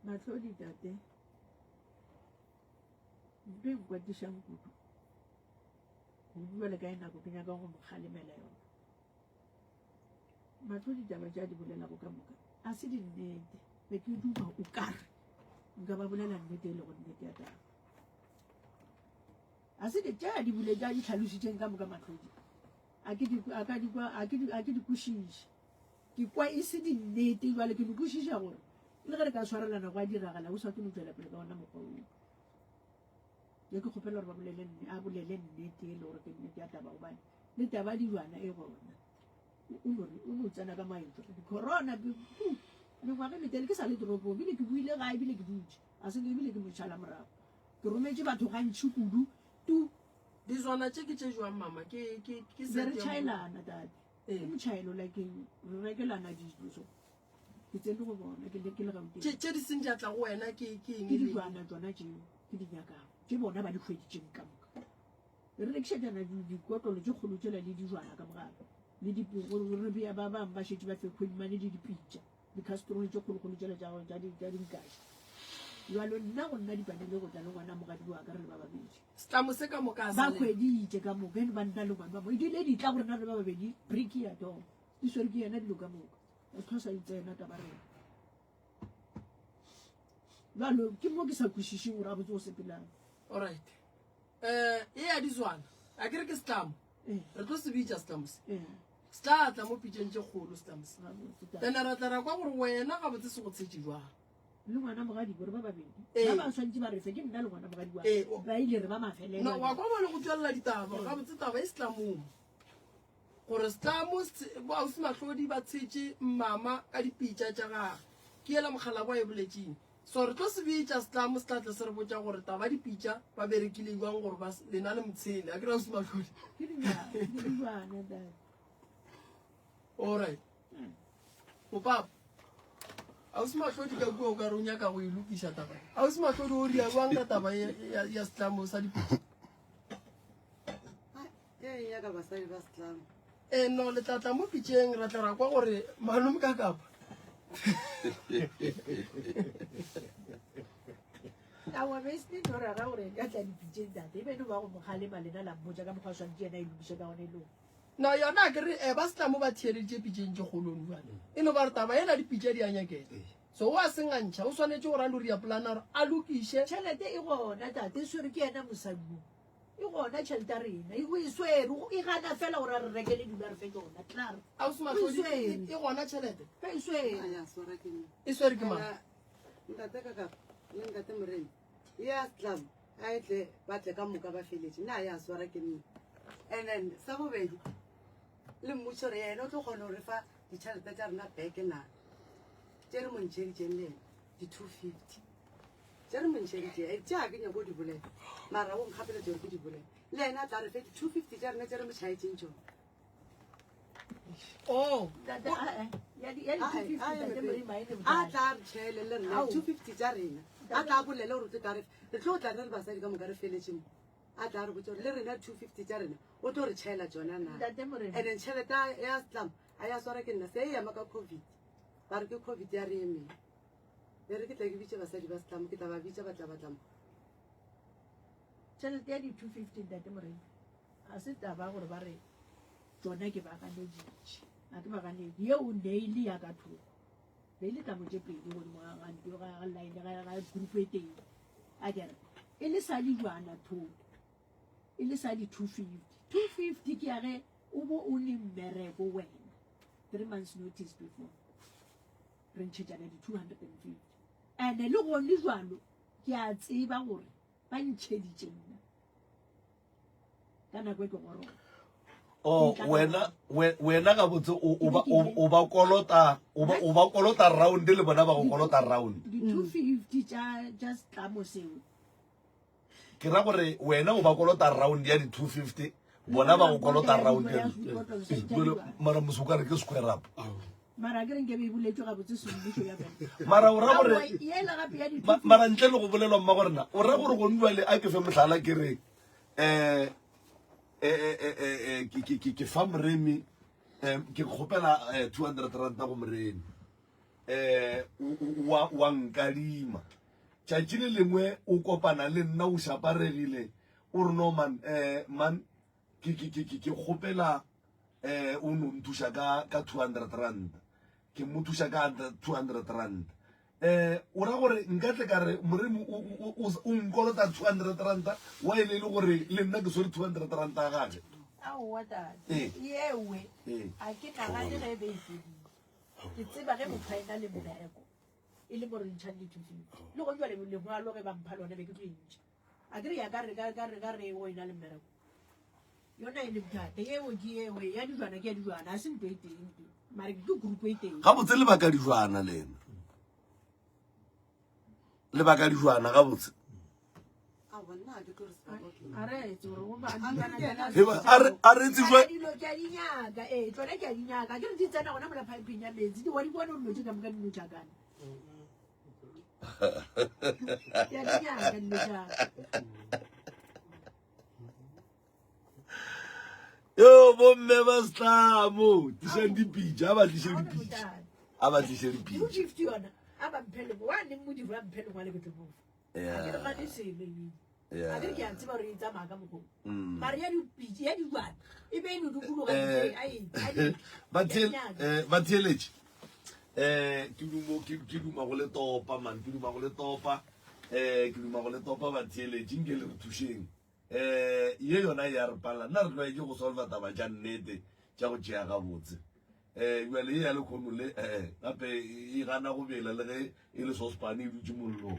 Mahlodi tate. Ntho e nkwatišang kudu. Kudu bjale ka e nako ke nyaka go mo kgalemela yona. Matlo ditaba tše a di bolelago ka moka a se dinnete. Be ke duma o kare nka ba bolela nnete e lego nnete ya taba. A se tše a di bule tša di tlhalositšeng ka moka Matlodi. A ke di a ka di kwa a ke di a ke di kwešiše. Ke kwa e se dinnete jwale ke no kwešiša gore le ge re ka swarelana go a diragala o sa tlo no tšwela pele ka ona mokgwa oo. Ye ke kgopela gore ba bolele a bolele nnete e le gore ke nnete ya taba gobane le taba dilwana e gona. O no re o no tsena ka maetlo. Corona mengwaga e metele ke sa le toropong ebile ke buile gae ebile ke dutše a se ebile ke motšhala morago. Ke rometše batho gantši kudu tu. Dizwana tše ke tše jwang mama ke ke ke Be re tšhaelana tate. Ke motšhaelo like re rekelana dilo so. Ke tsene go bona ke le ke le Gauteng. Tše tše di seng tša tla go wena ke ke eng Ke dilwana tsona tšeo ke di nyakago tše bona ba di hweditšeng ka moka. Re rekišetšana dikotlolo tše kgolo tšela le dijwana ka mogare le di re bea ba bang ba šetše ba fekhwedimane le dipitša di-castrol tše kgolokgolo tšela tša tša di tša dinkaši. Jwalo nna go nna dipanele go tla le ngwana mogadi wa ka re le ba babedi. Setlamo se ka moka a Ba sa le. hweditše ka moka ene ba nna le ngwana wa mo. Ebile di tla go rena re ba babedi brick ya dog di swere ke yena dilo ka moka. O tlhosa di tsena taba rena. Jalo ke mo ke sa kwešišeng gore a botse go sepelang. Alright. Eh, e ya dizwana. A ke re ke setlamo. Eh. Re tlo se bitša setlamo se. Eh. Se tla tla mo pitšeng tše kgolo setlamo se. Gabotse tata. Then ra tla ra kwa gore wena gabotse se go tshetše jwang. Le ngwana mogadi gore ba babedi. Eh. Ba ba swantše ba re fe ke nna le ngwana mogadi wa. Eh, o- Ba ile re ba mafelelo. No, wa kwa mo le go tswelela ditaba gabotse taba e setlamong. Gore setlamo bo ausi Mahlodi ba tshetše mmama ka dipitša tša gagwe. Ke yela mokgalabwa e boletšeng. So re tlo se bitša setlamo se tla tle se re botša gore taba dipitša ba berekile jwang gore ba lena le motshele. A ke re ausi Mahlodi. Ke dilwana dad. Alright. Mopapa. Ausi Mahlodi ka kua o ka re o nyaka go e lokiša taba. Ausi Mahlodi o ria jwang ka taba ya setlamo sa dipitša? Ke ya ka basadi ba setlamo. E no le tla tla mo pitšeng ra tla ra kwa gore malome ka kapa. Awa be se no ra gore ka tla dipitšeng tate e be no ba go mogalema lena la mmotša ka mokgwa swantše yena e lokiše ka gone lo. No yona a ke re eh, ba setlamo ba theeleditše pitšeng tše kgolong jale. E no ba re taba ela dipitša di a nyakega. So o a sengantšha o swanetše gore a lo ria polana gore a lokiše. Tšhelete e gona tate e swere ke yena mosadi wo. E gona tšhelete ya rena e o e swere e gana fela gore a re rekele dilo a re fe tsona klaar. Ausi O e Mahlodi swere. e e gona tšhelete? Ba e swere. A ya swara ke nna. E swere ke mang? Ntate ka kapa le ntate Moremi. Ya setlamo a e tle ba tle ka moka ba feletše nna a ya swara ke nna. And then sa bobedi le mmotšiše gore yena o tlo kgona go re fa ditšhelete tša rena back na tše re mo ntšheditšeng le yena di-250 tše re mo ntšheditšeng eh, tše a ke nyako go di bolela mara o nkgapeletše gore ke di bolele le yena a tla re fe di-250 tša rena tše re mo tšhaetseng tšona Oh. A tla re tšhele le rena 250 tša rena a tla bolele gore tlo tla re re tlo tla re le basadi ka moka re feletše mo a tla re botsa gore le rena 250 tša rena o tlo re tšhela tsona na and then tšhelete ya setlamo a ya swara ke nna se e ema ka covid ba re ke covid ya re emeng e re ke tla ke bitše basadi ba setlamo ke tla ba bitša ba tla ba tlamo tšhelete ya di-250 ntate morena Ga se taba gore ba re tšona ke ba ganeditše. Ga ke ba ganedi. Yeo ne e le ya ka thoko. Be e le tlamo tše pedi godimo ga ga nto ga ga line ga ga group e tee. A ke re e le sa dijwana thoko. E le sa di 250. 250 ke ya ge o bo o ne mmereko wena. 3 months notice before. Re ntšhetšana di 250. Ene le gone jwalo ke a tseba gore ba ntšheditše nna. ka nako e ke goroga o oh, wena wena gabotse o ba o ba kolota o ba o ba kolota round le bona ba go kolota round di 250 tša tša setlamo seo ke ra gore wena o ba kolota round ya di 250 bona ba go kolota round ya mara mose o ka re ke square up mara ke re nke be e boletswe gabotse semmušo ya bone mara o ra gore Aowa, yela gape ya di mara ntle le go bolelwa mma gorena o ra gore gone jale a ke fe mohlala ke re um ke fa moremi um ke kgopela 200 ranta go moremi um wa nkadima tšatši le lengwe o kopana le nna o šaparegile o re no man um man ke kgopela eh o no nthuša ka ka 200 rand ke mo thuša ka 200 rand eh o ra gore nka tle ka re moremi o nkolota 200 rand wa e le le gore le nna ke swere 200 rand ya gage aowa tate Ee. ewe Ee. a ke nagane ge e be e fedile ke tseba ge motho a ena le mmereko e le mo re ntšhang di-250 le go jale lengwalo ge ba mpha lone be ke tlo e ntšha A ke re ya ka re ka re ka re o ena le mmereko. Yona e le bothata. Yeo ke yeo ya dijwana ke ya dijwana a se ntho e teng ntho. Mare ke group e teng. Gabotse lebaka dijwana lena. Lebaka dijwana gabotse. A re etse jwa dilo ke a di nyaka ee tsona ke a di nyaka ke re di tsena gona mola pipeng ya metsi di wa di bona dilo tse ka moka di no tšakana yo bomme ba setlamo tlišang dipitša a ba tliše dipitša a ba tliše dipitša a ke a tseba gore e tsamaya ka mokgong mm. mare ya dipitse ya dijwana e be e no dikologa eh, eh, ba theeletše um ke dumo ke duma go le topa man ke duma go le topa um ke duma go le topa ba theeletše nke le re thušeng um ye yona e ya re palela nna re tlwaetse go solva taba tša nnete tša go tšea gabotse um jale ye ya lekgono le um gape e gana go bela le ge e le sospane e dutse mollong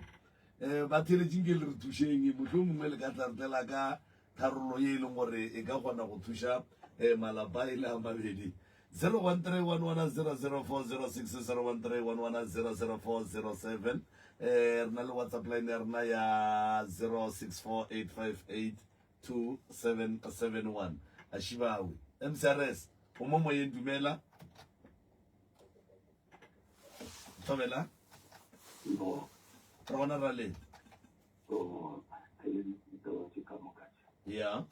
um ba theletšeng ke le re thušeng mohlho mongwe le ka tlartlela ka tharollo ye e leng gore e ka kgona go thuša um malapa e le a mabedi 01311004006 01311004007 um re na le whatsapp line ya rena ya 0648582771 ashibawe mcrs o mo moyeng dumela thobela re gona ra leta ya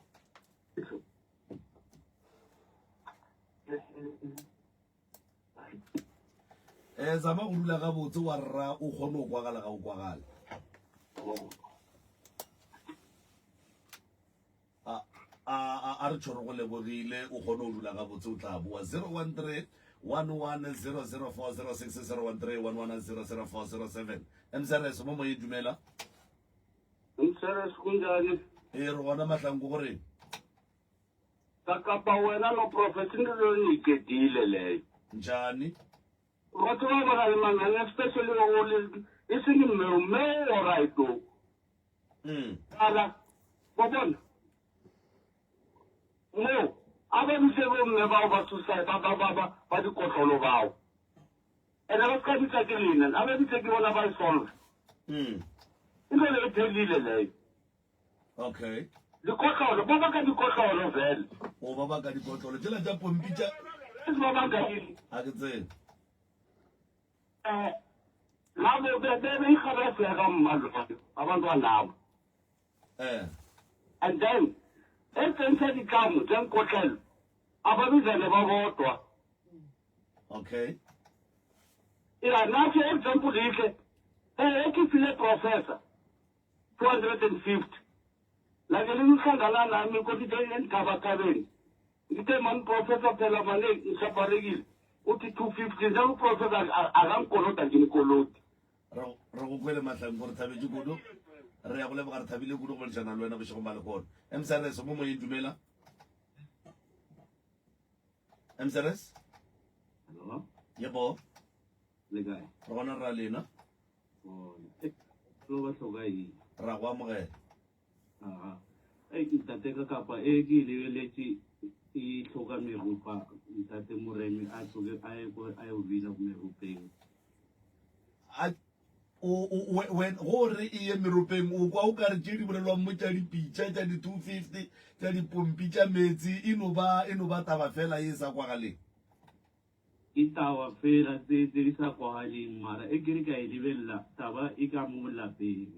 eh zama go dula gabotse wa rra o kgone go kwagala ga o kwagala A, a, a, a re tšhoro go lebogile o kgone go dula gabotse o tla boa 013 1100406 013 1100407 mcrs mo moyeng dumela Mcrs kunjani? ee re gona mahlanko gore Ka kapa wena no prophet into leyo niyigedile leyo. njani Batho ba ba na le manganga especially o le e seng mmeo mmeo o right o. Mara wa bona mo a ba bitse bomme bao ba suicide ba ba ba ba ba dikotlolo bao. Ene ba ska bitsa ke lena, a ba bitse ke bona ba e solve. Into le e phelile leyo. Okay. Dikotlolo, ba baka dikotlolo vele. O ba baka dikotlolo. Tšela tša pompi tša. Ba baka eng? A ke tsebe. Eh, labo be be be ikgarafega mma loyo abantwana Eh. And then e tsentšha ditlamo tša nkotlelo a ba bizane ba bodwa. Okay. Ya nna ke example ihle. Eh, ke file professor 250. Langelinye uhlangana nami kodwa enthabathabeni. Ngithe mani professor phela mane ngisabharekile. Uthi 250 nje uprofessor akangikoloda ngimkolodi. Re re go kwele Mahlangu re thabetše kudu. Re ya go leboga re thabile kudu go boledišana le wena bošegong ba lehono. MCRS mo moyeng dumela. MCRS? Hello. Yebo. Le kae? Re gona ra lena. Lo ba hloka eng? Ra go amogela. Aha. Ei ntate ka kapa e ke e lebeletše e hloka meropa ntate Moremi a tsoge a ye ko a yo bina meropeng. A o o we go re e ye meropeng o kwa o ka re tše di bolelwang mo tša dipitša tša di 250 tša dipompi tša meetse e no ba e no ba taba fela ye e sa kwagaleng. Ke taba fela tse tse di sa kwagaleng mara e ke re ka e lebelela taba e ka mo lapeng.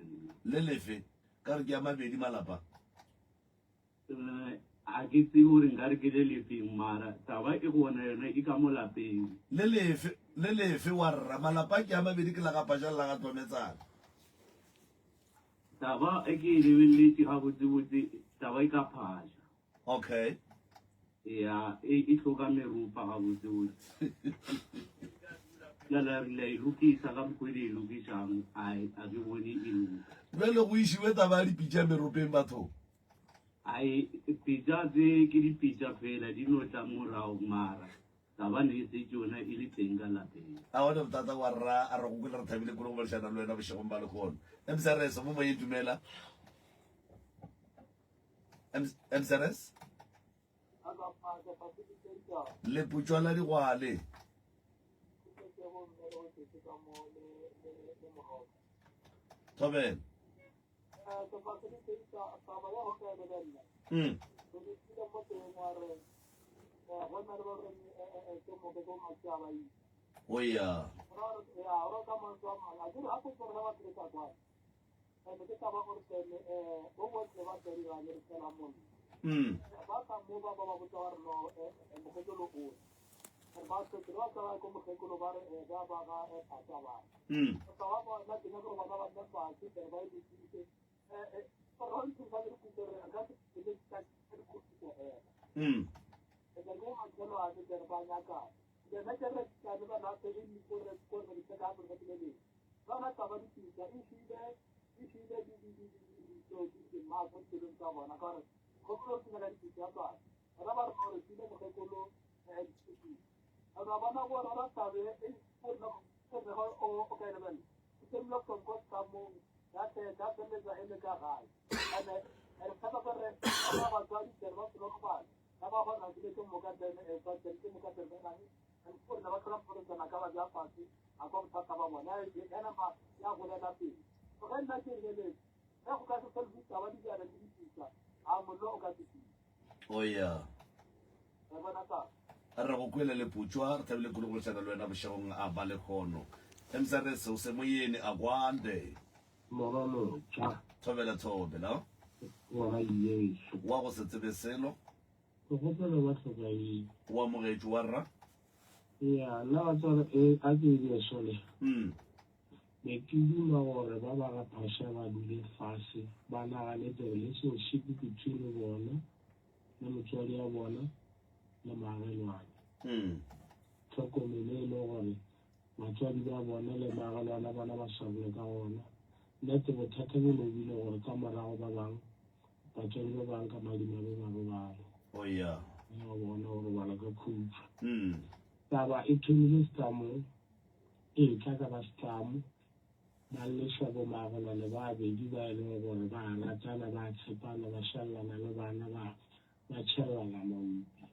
Le lefe? Ka re ke a mabedi malapa. A ke tsebe gore nka re ke le lefeng mara taba e gona yona e ka mo lapeng. Le lefe? Le lefe wa rra? Malapa ke a mabedi ke la ga Phasha le la ga Tlometsana. Taba e ke e lebeletše gabotsebotse taba e ka Phasha. Okay. Ya, e e hloka meropa gabotsebotse. Bjale re la e lokisa ka mokgwa e le e lokišang, ai a ke bone e loka. Bjale go išiwe taba ya dipitša meropeng bathong. Ai pitša tse ke dipitša fela di no tla morago mara taba ne e se tšona e le teng ka lapeng. A gona bothata wa rra a re go kwele re thabile kudu go boledišana le wena bošegong ba lehono. MCRS mo moyeng dumela. MCRS Leputswa la digwale. Thobela. Mm. O ya. Mm. Mm. Mm. O ya. Re go kwele Leputswa, re thabile kudu go boledišana le wena bošegong a ba lehono. MCRS o se moyeni a kwande. Morwa motšwa. Thobela thobela. Wa ga Yesu. Wa go se tsebe selo. Ke kgopela ba hloka eng? O amogetšwe wa rra. Ya, nna wa tseba e a ke e bee sole. Mm. Be ke duma gore ba ba ga Phasha ba dule fase ba nagane the relationship between bona le motswadi ya bona le maagelwane. Mm. Tlhokomelo e le gore batswadi ba bona le maagelwane a bona ba swarane ka gona. Nnete bothata bo no bile gore ka morago ba bang batswadi ba bang ka madimabe ba robala. Oh yeah. Ya bona go robala ka khutšo. Mm. Taba e thomile setlamong, e tla ka ba setlamo. Ba leša bomagolwane ba bedi ba e lego gore ba a ratana, ba a tshepana, ba šalelana le bana, ba, ba tšhellana maupi.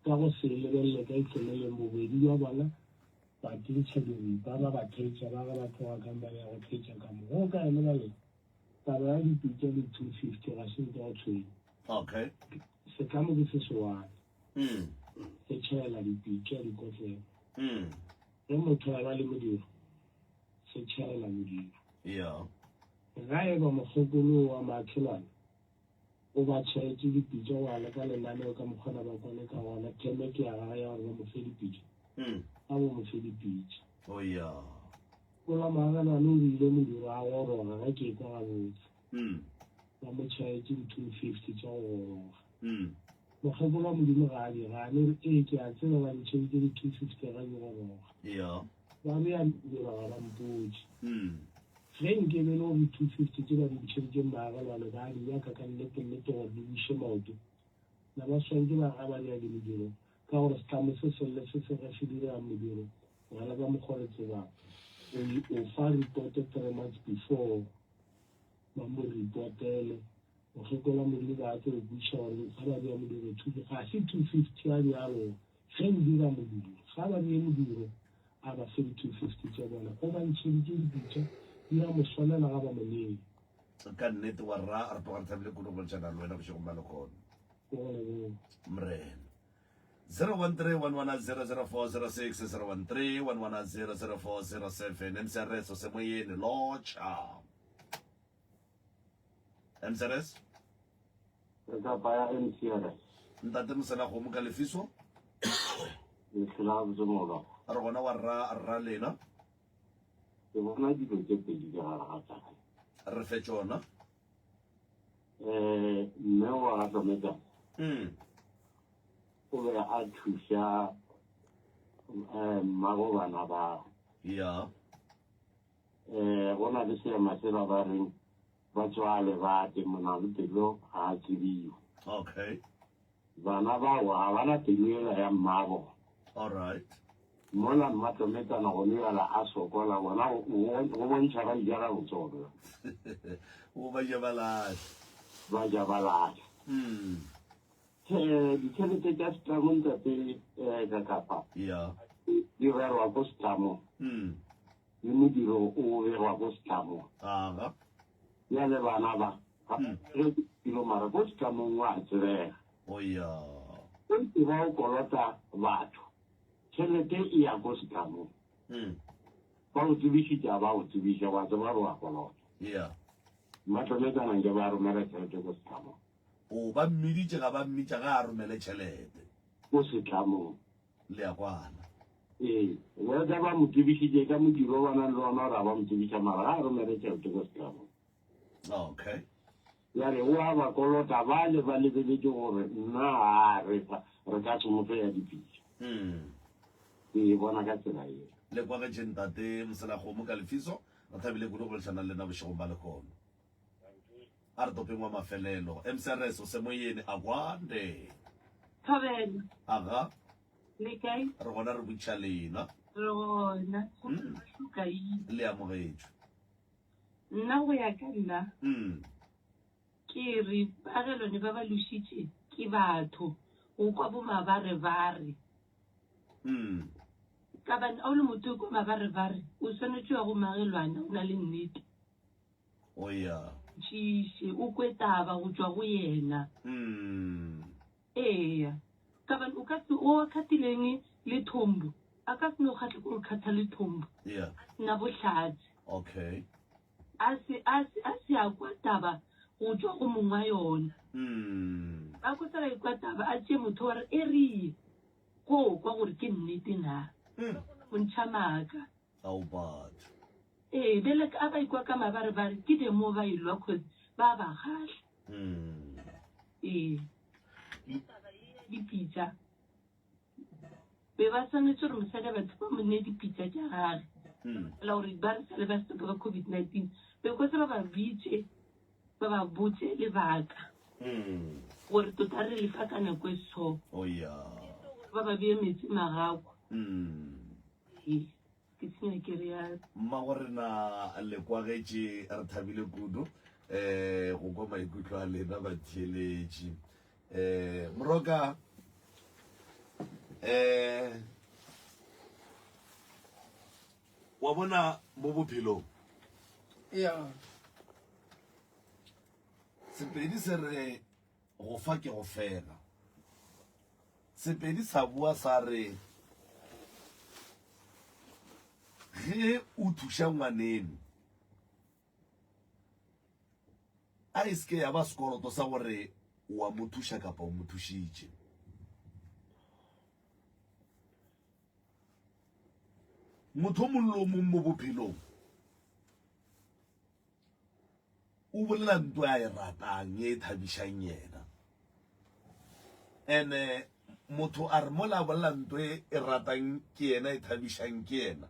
Ka go se lebelele ka ihlo le leng, bobedi bja bona ba tintšha diripa, ba ba thetša, ba ge ba tloga ka mo ba ya go thetša ka mo. Ge o ka e lebelela, taba ya dipitša le 250 ga se nke go tshwenya. Okay. Setlamo ke se se one. Se tšhela dipitša, dikotlelo. Ge motho a ba le modiro, se tšhela modiro. Yeah. Ga e ba mokgekolo wa maakhelwane o ba tšhaetše dipitša go ya le ka lenaneo ka mokgona ba kwane ka gona, theme ke ya gagwe ya gore ba mo fe dipitša, a bo mo fe dipitša. Oh yeah. Mola moagelwane o bile modiro a goroga ge ke ekwa gabotse. Ba mo tšhaetše di 250 tša go goroga. Mokgekolo wa Modimo ga a di gane, o re, Ee, ke a tseba ba ntšheditše di 250 ge ke goroga. Ba bea mediro ga ba mpotše. Ge nke be e le gore di 250 tše ba di ntšheditšeng baagelwane ba a di nyaka ka nnete-nnete gore di buše maoto, na ba swanetše ba ga ba nyake mediro? Ka gore setlamo se sengwe le se sengwe ge se dira modiro, gona ka mokgwa o re tsebang, o o fa reporte three months before ba mo reportele. Mokgekolo wa Modimo ba tlo botšiša gore ga ba bea modiro two ga se 250 a bjalo ge o dira modiro ga ba bee modiro a ba fe di 250 tša bona o ba ntšheditše dipitša di a mo swanela ga ba mo nee. Ka nnete wa rra re tloga re thabile kudu go boledišana le wena bošegong bja lehono. Ke go leboga. Morena. 013-110-0406, 013-110-0407, MCRS o semoyeni, lotšha. MCRS? Re ka baya MCRS. Ntate Moselakgomo ka lefiso. Le hlola gabotse mologo. Re gona wa rra rra lena. Ke bona dilo tše pedi ka gare ga taba. Re fe tšona. Eh, mme wa ga Tlometsa. Mm. O be a thuša eh mmago bana ba. Yeah. Eh, go na le seema se ba ba reng ba tswale ba te mona le pelo ga a tsebiwe. Okay. Bana bao ga ba na pelo ela ya mmabo. All right. Mola mmatlometana gone bjala a sokola bona go bontšha ba ija gabotse gone. O ba ja ba lahla. Ba ja ba lahla. Mm. Eh, ditšhelete tša setlamo ntate eh, Kakapa. Yeah. Di rerwa ko setlamo. Mm. Le modiro o begwa ko setlamong. Aga. Bjale bana ba, ga ba dire dilo mara ko setlamong wa tsebega. O ya. O tseba o kolota batho, tšhelete e ya ko setlamong. Ba go tsebišitše a ba go tsebiša, wa tseba gore wa kolota. Ya. Mmatlometana nke ba romela tšhelete ko setlamong. O ba mmiditše ga ba mmitša ga a romele tšhelete. Ko setlamong. Le a kwana. Ee, whether ba mo tsebišitše ka modiro o ba nang le ona or a ba mo tsebiša mara ga a romele tšhelete ko setlamong. Okay. Bjale o a ba kolota bale ba lebeletše gore nna ga a re fa re ka se mo fe ya dipitša. Ke e bona ka tsela yeo. Le kwagetše ntate Moselakgomo ka lefiso. Re thabile kudu go boledišana le lena bošegong ba lehono. A re topeng wa mafelelo. MCRS o semoyeni a kwande. Thobela. Aga. Le kae? Re gona re botša lena. Re gona. Go mm. Le amogetšwe. Nna go ya ka nna. Mm. Ke re baagelwane ba ba lošitše ke batho go kwa bo mabarebare. Mm. Ka bane a o le motho o kwa mabarebare o swanetše wa go magelwana o na le nnete. O ya. Tšiše, o kwe taba go tšwa go yena. Mm. Eya. Ka bane o ka se o a khatileng le thombo, a ka se no kgatla ko khatha le thombo. Yeah. A se na bohlatse. Okay. A se a se a se a kwa taba go tšwa go mong wa yona. Mm. Ba ko tsela ikwa taba a tšee motho wa re e re ye ko kwa gore ke nnete na. Mm. Go ntšha maaka. Ao batho. Ee, bjale a ba ikwa ka mabarebare ke the more ba elwa cause ba ba kgahla. Mm. Ee. Taba ye ya dipitša be ba swanetše gore mosadi a batho ba mo nee dipitša tša gage. Mm. La gore ba re sale ba stopa ka COVID-19 be ko se ba ba bitše ba ba botše lebaka Mm. gore tota re lefa ka nako e so Oh yeah. ba ba bee metsi magakwa. Mm. Ee. Ke senya ke realo. Mmagorena le kwagetše re thabile kudu um go kwa maikutlo a lena batheeletši. Um Moroka um wa bona mo bophelong ya Sepedi se re go fa ke go fela. Sepedi sa boa sa re ge o thuša ngwaneno a e se ke ya ba sekoloto sa gore wa mo thuša kapa o mo thušitše. Motho o mongwe le o mongwe mo bophelong o bolela nto a e ratang e thabišang yena ene motho a re mola a bolela nto e e ratang ke yena e thabišang ke yena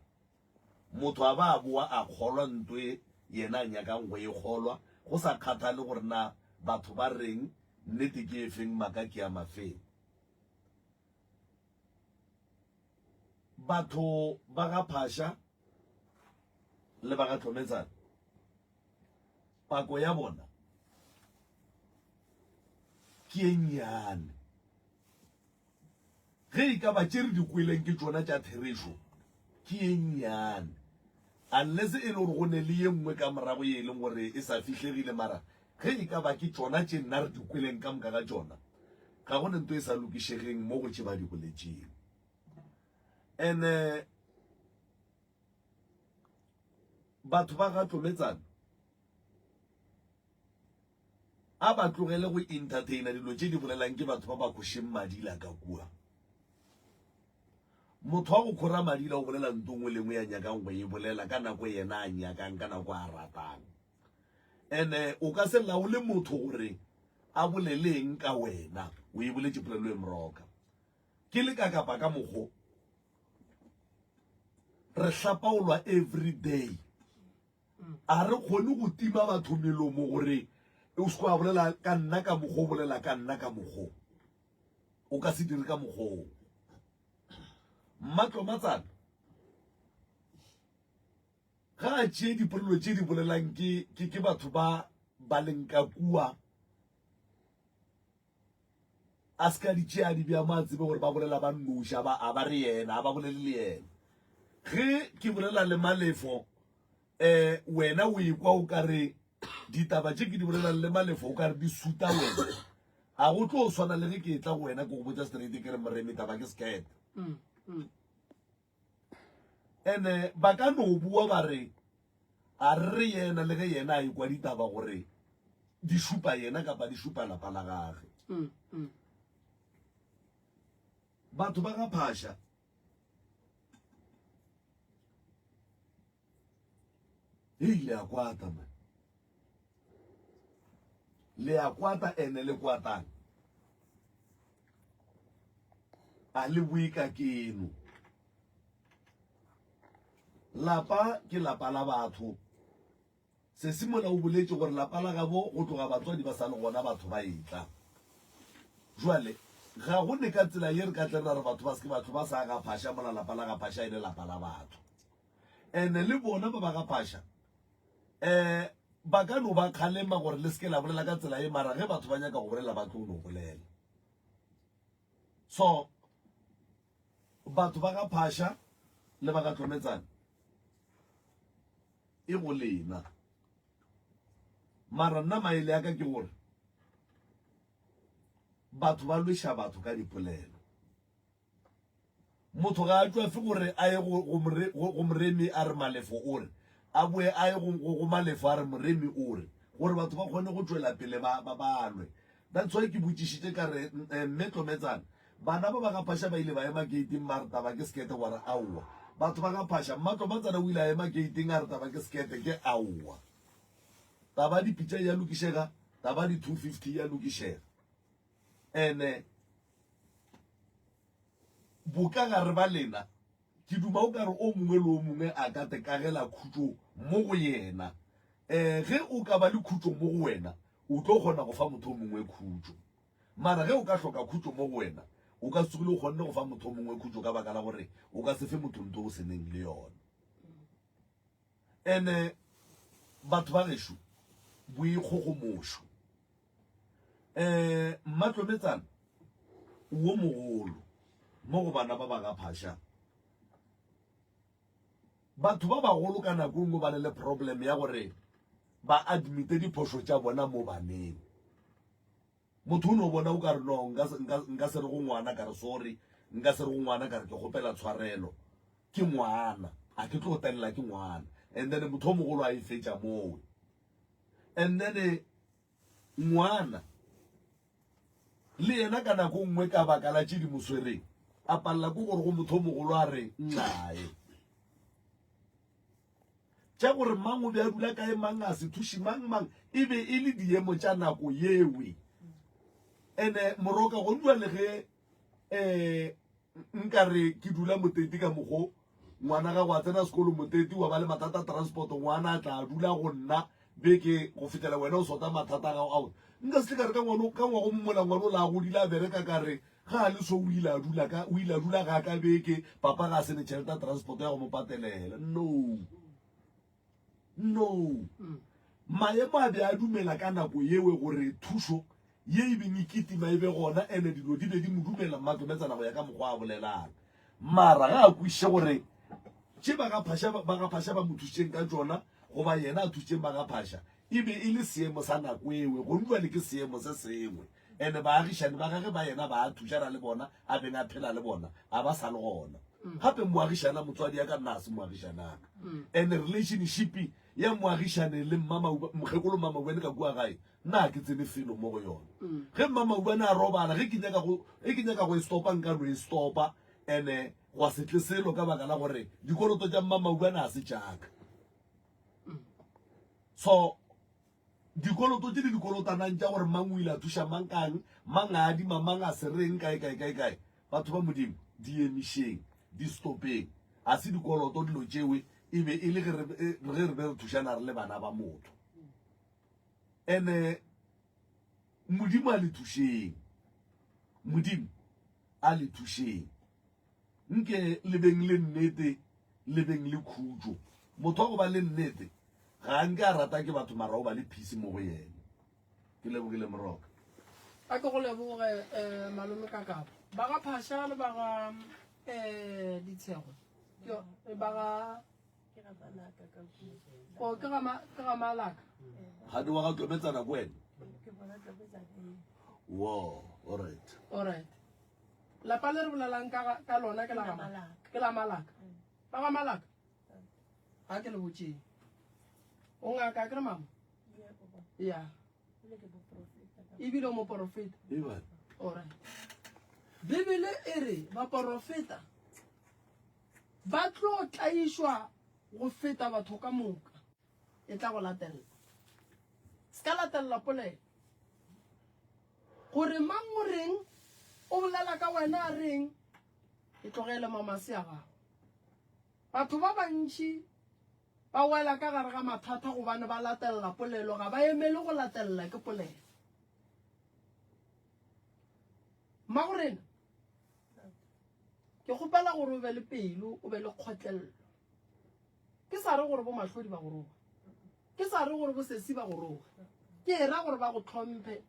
motho a ba a boa a kgolwa nto e yena a nyakang go e kgolwa go sa kgathale gore na batho ba reng nnete ke efeng maka ke a mafeng batho ba ga phasha le ba ga Tlometsane pako ya bona ke e nnyane. Ge e ka ba tše re di kweleng ke tšona tša therešo, ke e nnyane. Unless e le gore go ne le ye nngwe ka morago ye e leng gore e sa fihlegile, mara ge e ka ba ke tšona tše nna re di kweleng ka moka ga tšona, ga go ne nto e sa lokišegeng mo go tše ba di boletšeng. Ene batho ba ga Tlometsane a ba tlogele go entertaina dilo tše di bolelang ke batho ba ba khošeng madila ka kua. Motho wa go khora madila o bolela nto nngwe le nngwe ya nyakang go e bolela ka nako yena a nyakang ka nako a ratang. Ene o ka se laole motho gore a boleleng ka wena o e boletše polelo e moroka. Ke le ka kapa ka mokgo re hlapaolwa every day a re kgone go tima batho melomo gore o se wa bolela ka nna ka mokgo o bolela ka nna ka mokgo o ka se dire ka mokgoo mmatlomatsana ga a tšee dipolelo tše di bolelang ke, ke, ke batho ba ba leng ka kua A se ka di tšea a di bea mo a tsebe gore ba bolela ba nnoši, a ba, a ba re yena, a ba bolele le yena. Ge ke bolela le Malefo, eh, wena o ekwa o ka re ditaba tše ke di bolelang le Malefo o ka re di suta wena. A go tlo swana le ge ke etla go wena ke go botša straight ke re Moremi taba ke sekete. Ene ba ka no bua ba re a re re yena le ge yena a ekwa ditaba gore di šupa yena kapa di šupa lapa la gage. Mm, mm. Batho ba ga Phasha e ile a kwata man. Le a kwata ene le kwatang. A le bue ka keno. Lapa ke lapa la batho. Sesi mola o boletše gore lapa la gabo go tloga batswadi ba sa le gona batho ba etla. Jwale ga go ne ka tsela ye re ka tle ra re batho ba se ke batho ba sa ga Phasha mola lapa la ga Phasha e le lapa la batho. Ene le bona ba ba ga Phasha um ba ka no ba kgalema gore le se ke la bolela ka tsela ye mara ge batho ba nyaka go bolela ba tlo no bolela. So batho ba ga Phasha le ba ga Tlometsane e go lena. Mara nna maele a ka ke gore batho ba lweša batho ka dipolelo. Motho ga a tšwafe gore a ye go Moremi a re Malefo o re, a boe a ye go Malefo a re Moremi o re, gore batho ba kgone go tšwela pele ba ba lwe. That's why ke botšišitše ka re, Mme Tlometsana, bana ba ba ga Phasha ba ile ba ema gate-ing ba re taba ke sekete, wa re aowa. Batho ba ga Phasha, Mma Tlomatsana o ile a ema gate-ing a re taba ke sekete, ke aowa. Taba ya dipitša e a lokišega, taba ya di-250 e a lokišega. Ene bokagare ba lena, ke duma o ka re o mongwe le o mongwe a ka tekagela khutšo mo go yena. Um ge o ka ba le khutšo mo go wena, o tlo kgona go fa motho o mongwe khutšo. Mara ge o ka hloka khutšo mo go wena, o ka se tsogile o kgonne go fa motho o mongwe khutšo ka baka la gore o ka se fe motho nto o se neng le yona. Ene batho ba gešo boikgogomošo. Um Mmatlometsana wo mogolo mo go bana ba ba ga Phasha. Batho ba bagolo ka nako e nngwe ba ne le problem ya gore ba admite diphošo tša bona mo baneng. Motho o no bona o ka re no nka nka nka se re go ngwana ka re sorry, nka se re go ngwana ka re ke kgopela tshwarelo. Ke ngwana, a ke tlo telela ke ngwana. And then motho o mogolo a e fetša mowe. And then ngwana le yena ka nako nngwe ka baka la tše di mo swereng a palela ke gore go motho o mogolo a re nnae. Tša gore mang o be a dula kae, mang a se thuše mang mang, e be e le diemo tša nako yewe. Ene moroka go dula le ge um nka re ke dula moteti ka mokgo ngwana gago a tsena sekolo moteti wa ba le mathata a transport ngwana a tla dula go nna beke go fihlela wena o sota mathata a gago ao nka se tle ka re ka ngwano ka ngwago mola ngwana o la godile a bereka ka re Ga a le so o ile a dula ka o ile a dula ga ka beke papa ga a sene tšhelete ya transport ya go mo patelela. No. No. Maemo a be a dumela ka nako yewe gore thušo ye e beng e kitima e be gona ene dilo di be di mo dumela Mmatlometsana go ya ka mokgwa a bolelang. Mara ga a kwešiše gore tše ba ga Phasha ba ga Phasha ba mo thušitšeng ka tšona goba yena a thušitšeng ba ga Phasha e be e le seemo sa nako ewe gone jwale ke seemo se sengwe. Ene baagišani ba gage ba yena ba a thušana le bona, a beng a phela le bona, a ba sa le gona. Gape moagišana motswadi ya ka nna a se moagišanaka. Ene relationship ya moagišane le mma mokgekolo mma Maubane ka kua gae, nna ga ke tsene felo mo go yona. Ge mma Maubane a robala, ge ke nyaka go, ge ke nyaka go e stopa nka no e stopa, ene gwa se tle selo ka baka la gore dikoloto tša mma Maubane ga se tšaka. So Dikoloto tše di dikolotanang tša gore mang o ile a thuša mang kang, mang a adima mang a se reng kae kae kae kae. Batho ba Modimo, di emišeng, di stopeng. A se dikoloto dilo tšewe, e be e le ge re ge re be re thušana re le bana ba motho. Ene Modimo a le thušeng. Modimo a le thušeng. Nke le beng le nnete, le beng le khutšo. Motho wa go ba le nnete ga a nke a rata ke batho mara o ba le peace mo go yena. Ke lebogile Moroka. A ke go leboge um malome Kakabo. Ba ga Phasha le ba ga um Ditshego. Ke ba ga O ke ga ke ga Malaka. Ga di wa ga Tlometsana ko wena? Wo, all right. All right. Lapa le re bolelang ka ka lona ke la ga Ke la Malaka. Ba ga Malaka. Ga ke le botšeng. O ngaka ke re mama? Ya. Ebile o moporofeta. All right. Bibele e re baporofeta ba tlo tlaišwa go feta batho ka moka. E tla go latelela. Se ka latelela polelo. Gore mang o reng, o bolela ka wena a reng, e tlogele mamase a gago. Batho ba bantši ba wela ka gare ga mathata gobane ba latelela polelo, ga ba emele go latelela ke polelo. Mmagorena, ke kgopela gore o be le pelo, o be le kgotlelelo. Ke sa re gore bo Mahlodi ba go roga. Ke sa re gore bo sesi ba go roga. Ke e ra gore ba go tlhomphe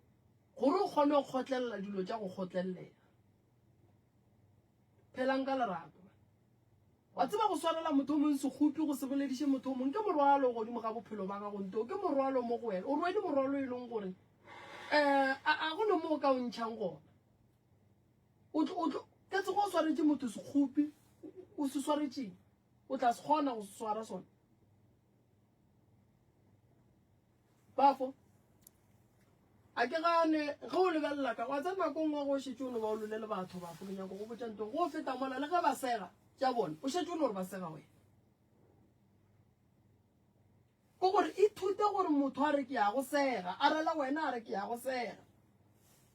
gore o kgone go kgotlelela dilo tša go kgotlelelega. Phelang ka lerato. Wa tseba go swarela motho o mongwe sekgopi go se bolediše motho o mongwe ke morwalo godimo ga bophelo ba gago nto ke morwalo mo go wena. O rwele morwalo e leng gore um a go ne mo o ka o ntšhang gona. O tlo o tlo ka tsego o swaretše motho sekgopi o se swaretšeng o tla se kgona go se swara sona. Bafo a ke gane ge o lebelela ka wa tsena nako nngwe go šetše o no ba o lole le batho bafo ke nyako go botša nto go feta mola le ge ba sega tša bona o šetše o no gore ba sega wena ke gore ithute gore motho a re ke ya go sega a rela wena a re ke ya go sega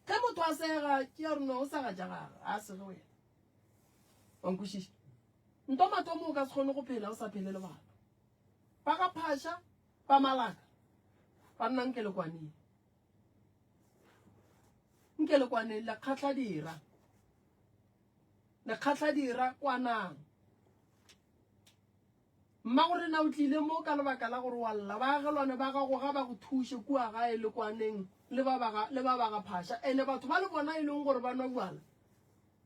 ge motho a sega ke ya rona o sega tša gage a sege wena wa nkwešiša nto mathomo o ka se kgone go phela o sa phele le batho ba ga phasha ba malaka ba nna nke le kwaneng nke le kwaneng le kgatlha dira le kgatlha dira kwanang. Mmagorena o tlile mo ka lebaka la gore wa lla. Baagelwane ba gago ga ba go thuše kua gae le kwaneng le ba ba ga, le ba ba ga Phasha. Ene batho ba le bona e leng gore ba nwa bjala,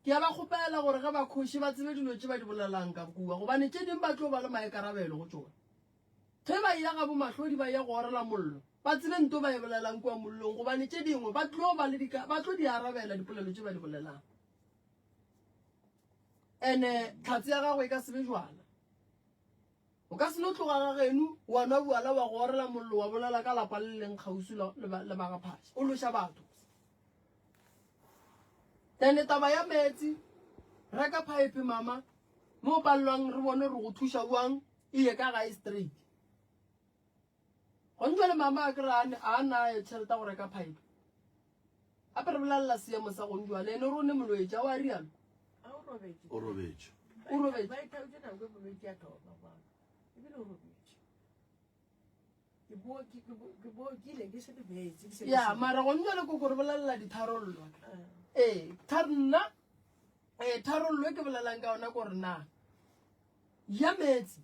ke a ba kgopela gore ge ba khoše ba tsebe dilo tše ba di bolelang ka kua, gobane tše ding ba tlo ba le maikarabelo go tšona. Ge ba eya ga boMahlodi ba eya go orela mollo, ba tsebe nto ba e bolelang kua mollong, gobane tše dingwe ba tlo ba le dika, ba tlo di arabela dipolelo tše ba di bolelang. Ene tlhatse ya gago e ka se be jwala. O ka se no tloga ga geno wa nwa bjala wa go orela mollo wa bolela ka lapa le leng kgauswi le ba ga Phasha. O loša batho. Then taba ya meetse, reka phaephe mama, mo o palelwang re bone re go thuša bjang e ye ka gae straight. Gone jwale mama a kere a nayo tšhelete ya go reka phaephe. Gape re bolelela seemo sa gone jwale ene re o ne molwetši a wa rialo. O robetše. O robetše. Ba ithautše nako e molwetši a thoma kwano. Ebile o robetše. Ke bo ke ke bo ke ile ke se le meetse ke se. Ya, mara gone jwale koko re bolelela ditharollo. Ee, thar nna eh tharollo e ke bolelang ka yona gore na ya meetse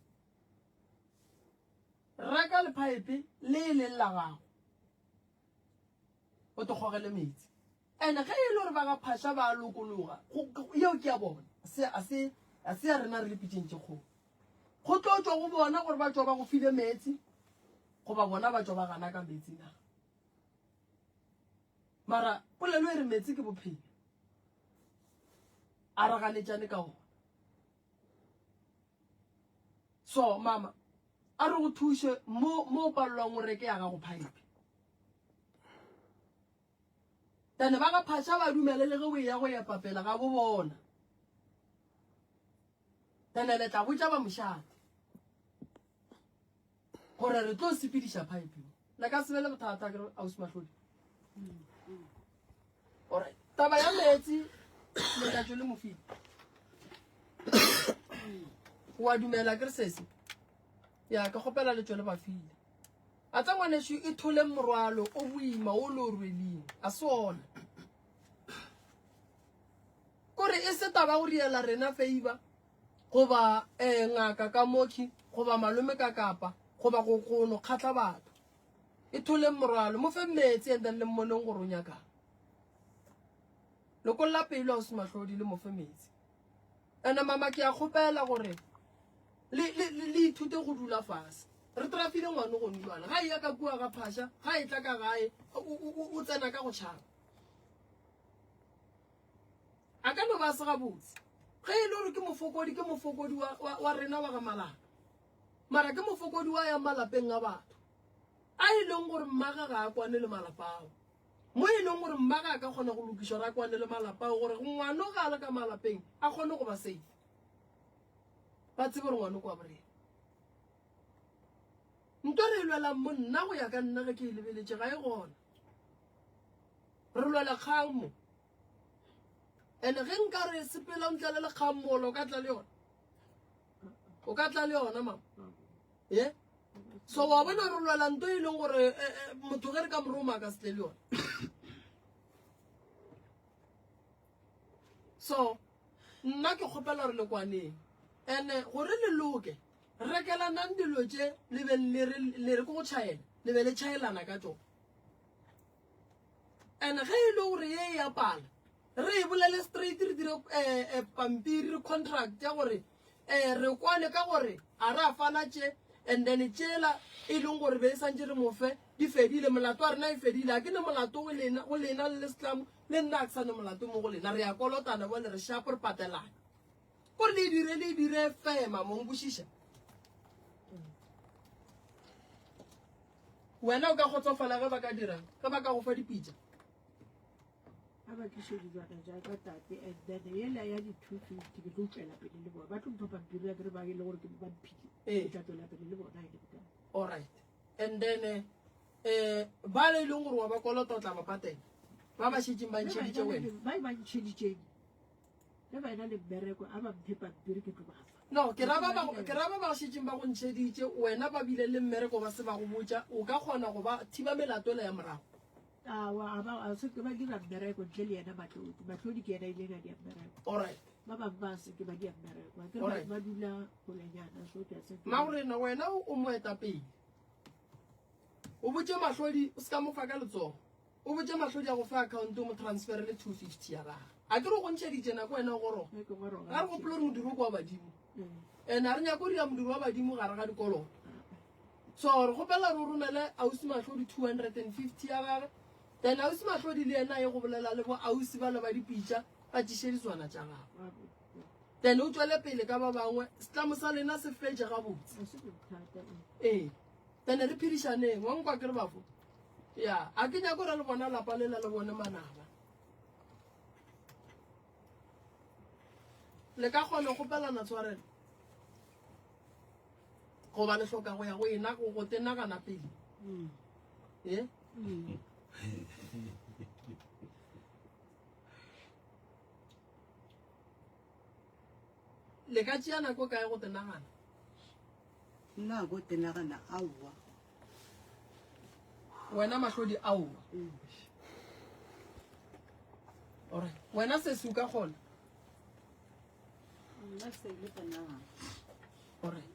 reka lephaepe le e leng la gago o te gogele metsi and ge e le gore ba ga phasha ba lokologa yeo ke ya bona se a se a se ya rena re le pitšeng tše kgolo go tlo tšwa go bona gore ba tšwa ba go file metsi goba bona ba tšwa ba gana ka metsi na mara polelo e re metsi ke bophelo a re ganetšane ka ona So mama, a re go thuše mo mo o palelwang o reke ya gago pipe. Tane ba ga phasha ba dumele le ge o eya go epa pele ga bo bona. Tane le tla botša ba mošate gore re tlo sepediša pipe. Le ka se be le bothata ke re ausi Mahlodi. Alright. Taba ya meetse letatšo le mofile. Wa dumela ke re sesi? Ya ke kgopela letšo le bafile. A tsa ngwanešu e thole morwalo o boima o lo rweleng. A se ona. Kore e se taba go riela rena favor goba eh ngaka ka mokhi goba malome ka kapa goba go go no kgatla batho. E tholeng morwalo, mo fe meetse and then le mmoneng gore o nyakang. Lokolla pelo ausi Mahlodi le mo fe meetse. Ene mama ke a kgopela gore le le le ithute go dula fase. Re trafile ngwane go jwale. Ga e ya ka kua ga phasha, ga e tla ka gae, o tsena ka go tšhaba. A ka no ba se gabotse. Ge e le gore ke mofokodi, ke mofokodi wa, wa, wa rena wa ga malapa. Mara ke mofokodi wa yang malapeng a batho. A e leng gore mmage ga a kwane le malapa ao. Mo e leng gore mmage a ka kgona go lokiša gore a kwane le malapa ao gore ngwano ga a le ka malapeng a kgone go ba safe. Ba tsebe gore ngwano ke wa borena. Nto re e lwelang mo nna go ya ka nna ge ke e lebeletše ga e gona. Re lwela kgang mo. Ene ge nka re sepela o ntlele le kgang mola o ka tla le yona. O ka tla le yona mama. Ye? So wa bona re lwela nto e leng gore eh, eh, motho ge re ka mo roma a ka se tle le yona. So nna ke kgopela gore le kwaneng. Ene gore le loke rekelanang dilo tše le be le re le re ke go tšhaela le be le tšhaelana ka tšona. And ge e le gore ye e ya pala re e bolele straight re dire eh, eh, pampiri re contract ya gore eh, re kwane ka gore a re a fana tše and then tšela e leng gore be e santše re mofe di fedile molato wa rena e fedile a ke ne molato go lena go lena le le setlamo le nna a ke sa ne molato mo go lena re ya kolotana bjale re shapo re patelana gore le e dire le e dire fema mong kwešiša Wena o ka kgotsofala ge ba ka dirang? Ge ba ka go fa dipitša? A ba tliše dijwana tša ka tate and then yela ya di-250 ke tlo tšwela pele le bona. Ba tlo mpha pampiri ya kere ba e le gore ke ba mphile. Ee. Ke tla tswela pele le bona e le bokae. Alright. And then eh, eh ba le e leng gore wa ba kolota o tla ba patela. Ba ba šetšeng ba ntšheditše wena. Ba ba ntšheditšeng. Ge ba ena le mmereko a ba mphe pampiri ke tlo ba fa. No, ke ra ba ba ke ra ba ba šetšeng ba go ntšheditše wena ba bile le mmereko ba se ba go botša o ka kgona go ba thiba melato ela ya morago. Awa a ba a se ke ba dira mmereko ntle le yena Matlodi. Matlodi ke yena a ileng a dia mmereko. Alright. Ba bangwe ba se ke ba dia mmereko. A ke re Alright. ba dula golenyana so ke a se. Magorena wena o moetapele. O botše Mahlodi o se ka mo fa ka letsogo. O botše Mahlodi a go fe account o mo transferele 250 ya gage. A ke re o go ntšheditše nako wena o goroga. Ga re gopole gore modiro ke wa badimo. And a re nyako dira modiro wa badimo gare ga dikoloto. So re kgopela re o romele ausi Mahlodi 250 ya gage. Then ausi Mahlodi le yena a ye go bolela le bo ausi ba le ba dipitša ba tšiše ditswana tša gagwe. Then o tšwele pele ka ba bangwe setlamo sa lena se fetše gabotse. Ee. Then re phedišaneng wa nkwa ke re bafo. Ya, a ke nyako re le bona lapa lela le bone manaba. Le ka kgona go kgopelana tshwarelo goba le hloka go ya go ena go go tenagana pele. Eh? Le ka tšea nako kae go tenagana? Nna go tenagana aowa. Wena Mahlodi aowa. Alright. Wena sesi o ka kgona? Nna se le tenagana. Alright.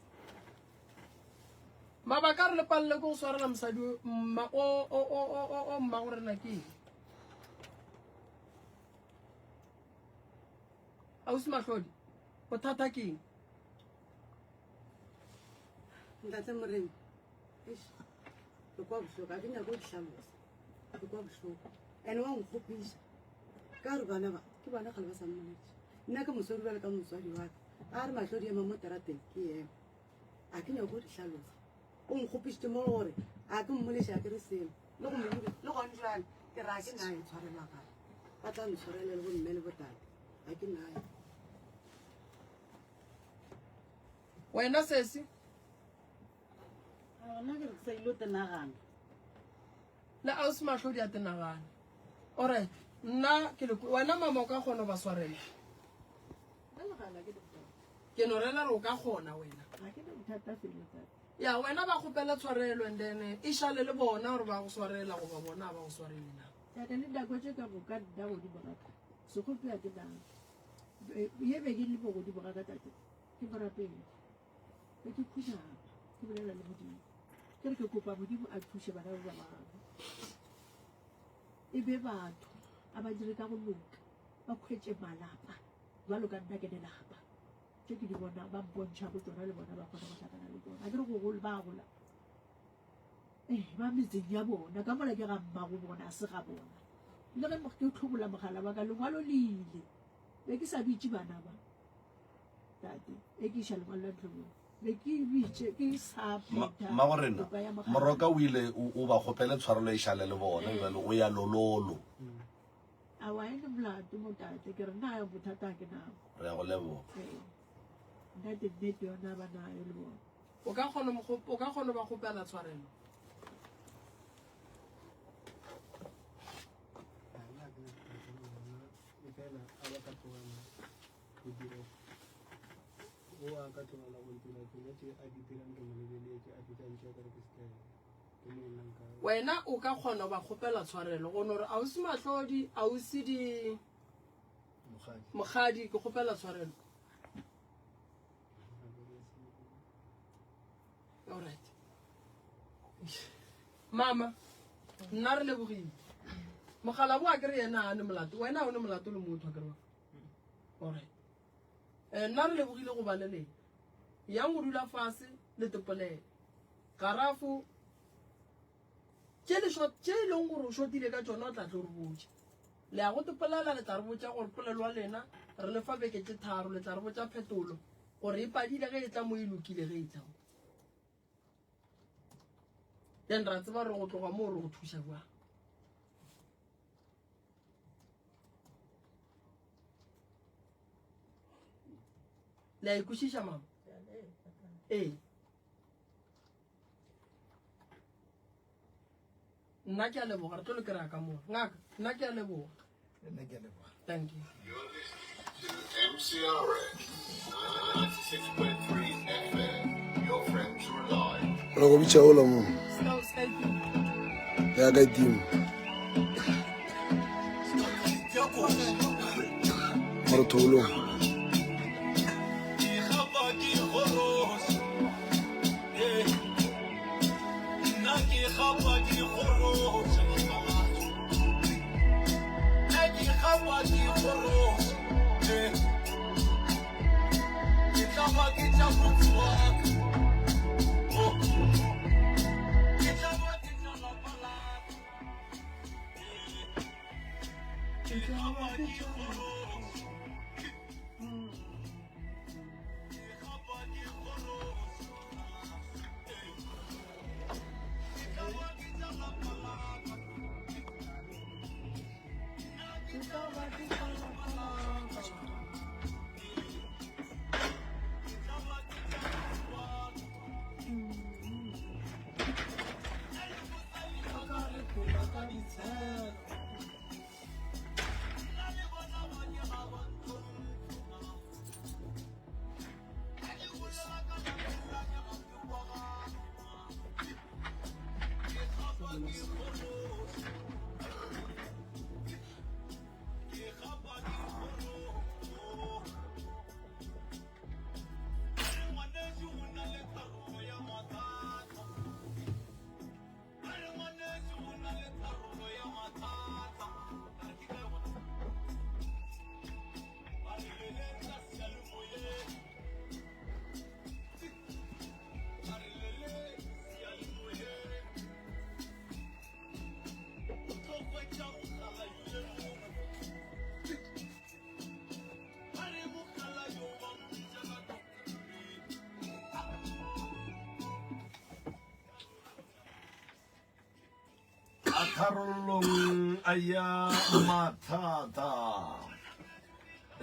Mabaka a re le palele ke go swarela mosadi mma o o o o o mma go rena ke eng? Ausi Mahlodi, bothata ke eng? Ntate Moremi, eish, ke kwa bohloko, ga ke nyake go di hlalosa. Ke kwa bohloko. And wa nkgopiša. Ka gore bana ba, ke bona kgale ba sa mmoletše. Nna ke moswari bjalo ka motswadi wa ka. A re Mahlodi ema mo terateng, ke ema. A ke nyake go di hlalosa. O nkgopišitše mo gore a ke mmoletše a ke re selo. Le go mo le gone jwale ke re a ke naye tshwarelo ya gagwe. Ba tla ntshwarela le bomme le botate. A ke naye. Wena sesi? Nna ke re ke sa ile tenagana. Le ausi Mahlodi a tenagana. Alright, nna ke le wena mama o ka kgona go ba swarela. Ke no rela re o ka kgona wena. Ga ke na bothata felo tate. Ya wena ba kgopele tshwarelo and then e šale le bona gore ba go swarela goba bona ba go swarele na. Tate le nako tše ka moka nna godimo ga ka sekgopi ga ke nao. Ye be ke le mo godimo ga ka tate ke morapedi. Be ke khunama ke bolela le Modimo. Ke re ke kopa Modimo a thuše bana ba ba bangwe. E be batho a ba dire ka go loka ba khwetše malapa jwalo ka nna ke ne lapa. Tše ke di bona ba mpontšhago tšona le bona ba kgona go hlakana le tšona. A ke re go gola ba gola. Ee, ba metseng ya bona ka mola ke ga mmago bona a se ga bona. Le ge ke tlhobola mogala wa ka lengwalo le ile. Be ke sa bitše bana ba. Tate, e ke iša lengwalo la ntlhobolo. Be ke bitše ke sa phetha. Mmagorena, toka ya mogala. Moroka o ile o ba kgopele tshwarelo e šale le bona bjale o ya lololo. Aowa e le molato mo tate ke re nna bothata ga ke nabo. Re ya go leboga. Ee. Nnete nnete yona ba nayo le bona. O ka kgona mo o ka kgona ba kgopela tshwarelo. Fela a ba ka tlogela go dira o a ka tlogela go ntira tsona tše a di dirang ke mo lebeletše a fetša ntše ka re ke style ke mo nna nka Wena o ka kgona ba kgopela tshwarelo go no re ausi Mahlodi ausi di Mokgadi ke kgopela tshwarelo. Alright. Mama, nna re lebogile. Mogala bo a kere yena a ne molato, wena a o ne molato le motho a kere. Alright. Eh, nna re lebogile go ba le lena. Yang go dula fase le tepolele. Garafo tše le shot tše e leng gore o shotile ka tšona o tla tlo re botša. Le ya go tepolela le tla re botša gore polelo ya lena re le fa beke tše tharo le tla re botša phetolo gore e padile ge e tla mo e lokile ge e tla mo. Then ra tseba gore go tloga moo re go thuša jwang. Le a e kwešiša mama? Ee. Nna ke a leboga, re tlo le kry-a ka moo. Ngaka, nna ke a leboga. Nna ke a leboga. Thank you. You're listening to MCRN 96.3 FM, your friend to rely. Re go bitša ola mo. Ska- ska itima. Ya ka itima. Mo re tholong. A tharollong a ya mathata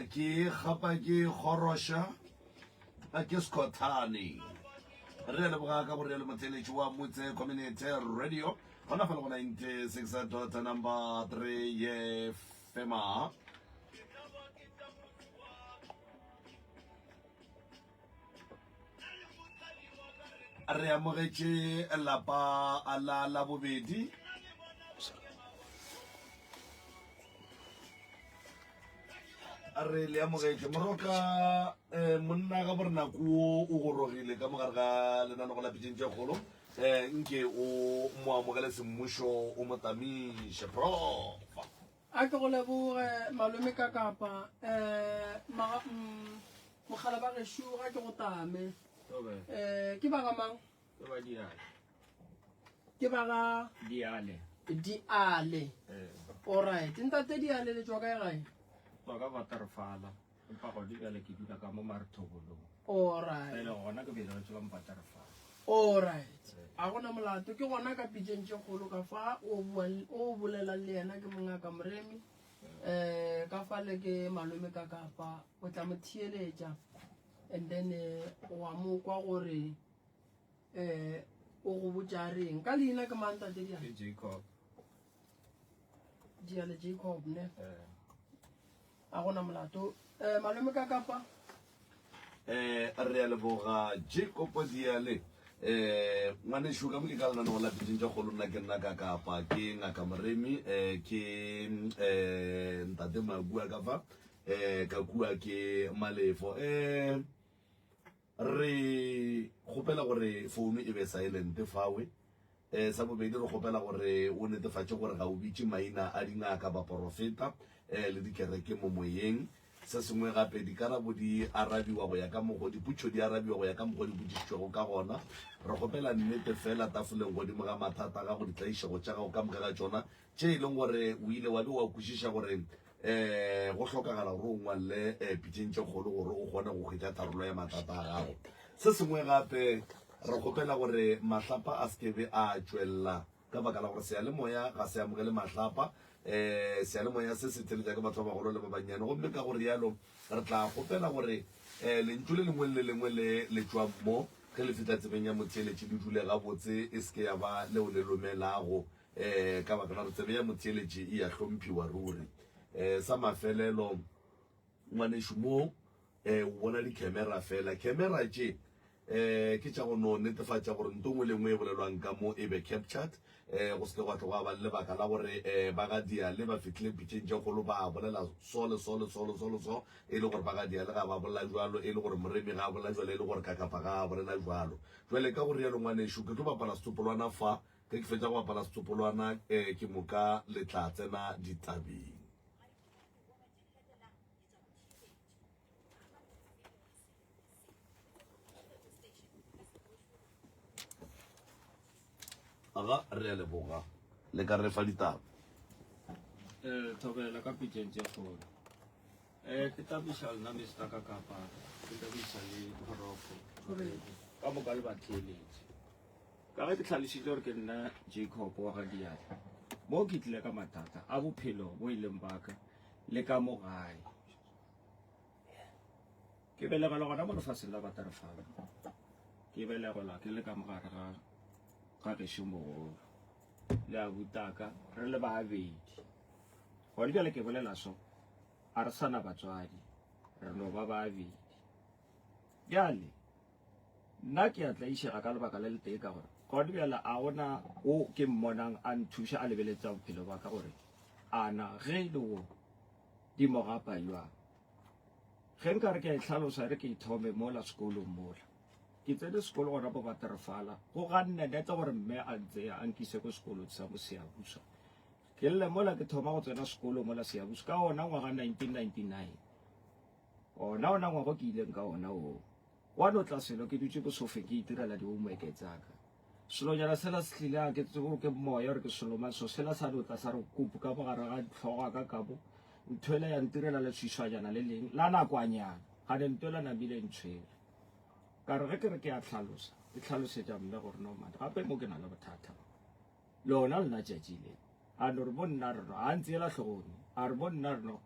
ke gapa ke kgoroša a ke sekhothane re a leboga ka gore le motheletši wa motse community radio gona fela go 96 dot number 3 ye fema Re amogetše lapa la Labobedi. Re le amogetše moroka eh, monna ga borena ko o gorogile ka mogare ga lenanego la pitšeng tše kgolo eh, nke o mo amogele semmušo o mo tamiše profa A ke go leboge malome ka kapa um mm, mogala ba gešo ga ke go tame um ke ba ga mang Ke ba diale. ke ba ga Diale. diale Eh. alright ntate diale le tšwa kae gae Tswa ka Waterfall. Empa gone bjale ke dula ka mo Marethobolong. Alright. Pele gona ke belegetšwe ka mo Waterfall. Alright. A gona molato ke gona ka pitšeng tše kgolo ka fa o buang o bolelang le yena ke mongaka Moremi. Eh ka fa le ke malome ka kapa o tla mo theeletša and then eh, wa mo kwa gore eh o go botša reng ka leina ke mang tate Diale? Ke Jacob. Diale Jacob ne. Eh. A gona molato. Eh, malome ka kapa. Eh, re a leboga Jacob Diale. Eh, ngwanešu ka mo ke ka lenaneo la pitšeng tša kgolo nna ke nna ka kapa ke ngaka Moremi eh, ke eh, ntate Makua ka fa eh, ka kua ke Malefo eh, Re kgopela gore founu e be silent fawe. Eh, sa bobedi re kgopela gore o netefatše gore ga o bitše maina a dingaka, baporofeta eh, le dikereke mo moyeng. Se sengwe gape, dikarabo di arabiwa go ya ka mokgo dipotšišo di arabiwa go ya ka mokgo di botšišitšwego ka gona. Re kgopela nnete fela tafoleng godimo ga mathata a gago, ditlaišego tša gago ka moka ga tšona, tše e leng gore o ile wa be wa kwešiša gore um go hlokagala gore o ngwalele um pitšeng tše kgolo gore o kgone go hwetša tharollo ya mathata a gago. Se sengwe gape, re kgopela gore mahlapa a se ke be a tšwelela ka baka la gore seyalemoya ga se amogele mahlapa. Um seyalemoya se se theletša ke batho ba bagolo le ba bannyane gomme ka go realo re tla kgopela gore um lentšu le lengwe le le lengwe le le tšwang mo ge le fihla tsebeng ya motheeletši le dule gabotse e se ke ya ba leo le lomelago. um ka baka la gore tsebe ya motheeletši e ya hlomphiwa ruri. Um sa mafelelo, ngwanešu mo um o bona di-camera fela. Camera tše um ke tša go no netefatša gore nto nngwe le nngwe e bolelwang ka mo e be captured, um go se ke gwa tlo gwa ba le lebaka la gore um ba ga Diale ba fihlile pitšeng tše kgolo ba bolela so le so le so le so le so, e le gore ba ga Diale ga ba bolela jwalo, e le gore Moremi ga a bolela jwalo, e le gore Kakapa ga a bolela jwalo. Jwale ka go rialo ngwanešu, ke tlo bapala setsopolwana fa Ge ke fetša go bapala setsopolwana eh, ke moka le tla tsena ditabeng. Aga re a leboga le ka re fa ditaba. Eh, thobela ka pitšeng tše kgolo. Eh, ke tabiša lena Mr. Kakapa, ke tabiša le Morocco. Ka moka le batheeletši. Ka ge ke hlalošitše gore ke nna Jacob wa ga Diatla, mo ke tlile ka mathata a bophelo bo e leng baka le ka mo gae. Ke belegelwa gona mo lefaseng la Batarefala. Ke belegelwa ke le ka mogare ga ga gešo mogolo le abutaka re le babedi. Gone bjale ke bolela so, a re sana batswadi, re no ba babedi. Bjale nna ke a tlaišega ka lebaka le letee ka gore gone bjale a gona o ke mmonang a nthuša a lebeletsa bophelo ba ka gore ana ge e le wo di mo gapa jwang. Ge nka re ke a e hlalosa re ke e thome mola sekolong mola. Ke tsene sekolo gona bo Waterfala. Go ganne nete gore mme a ntseye a nkise ko sekolong sa mo Siyabuswa. Ke lle mola ke thoma go tsena sekolo mola Siyabuswa ka ona ngwaga 1999. Ona ona ngwaga ke ileng ka ona oo. Gwa no tla selo ke dutše ko sofeng ke itirela di-homework tsa ka. Selonyana sela se tlile a ke tsebe gore ke moya gore ke selo mang so sela sa no tla sa re kupu ka mogare ga tlhogo ka ka mo. Ntho ela ya ntirela leswiswanyana le leng la nakwanyana. Gane ntho ela namile e ntshwere. Ka re ge ke re ke a hlalosa, ke hlalosetša mme gore no man gape mo ke na le bothata. Lona lona tšatši le. A no re bo nna re no, a ntseela hlogong. A re bo nna re no,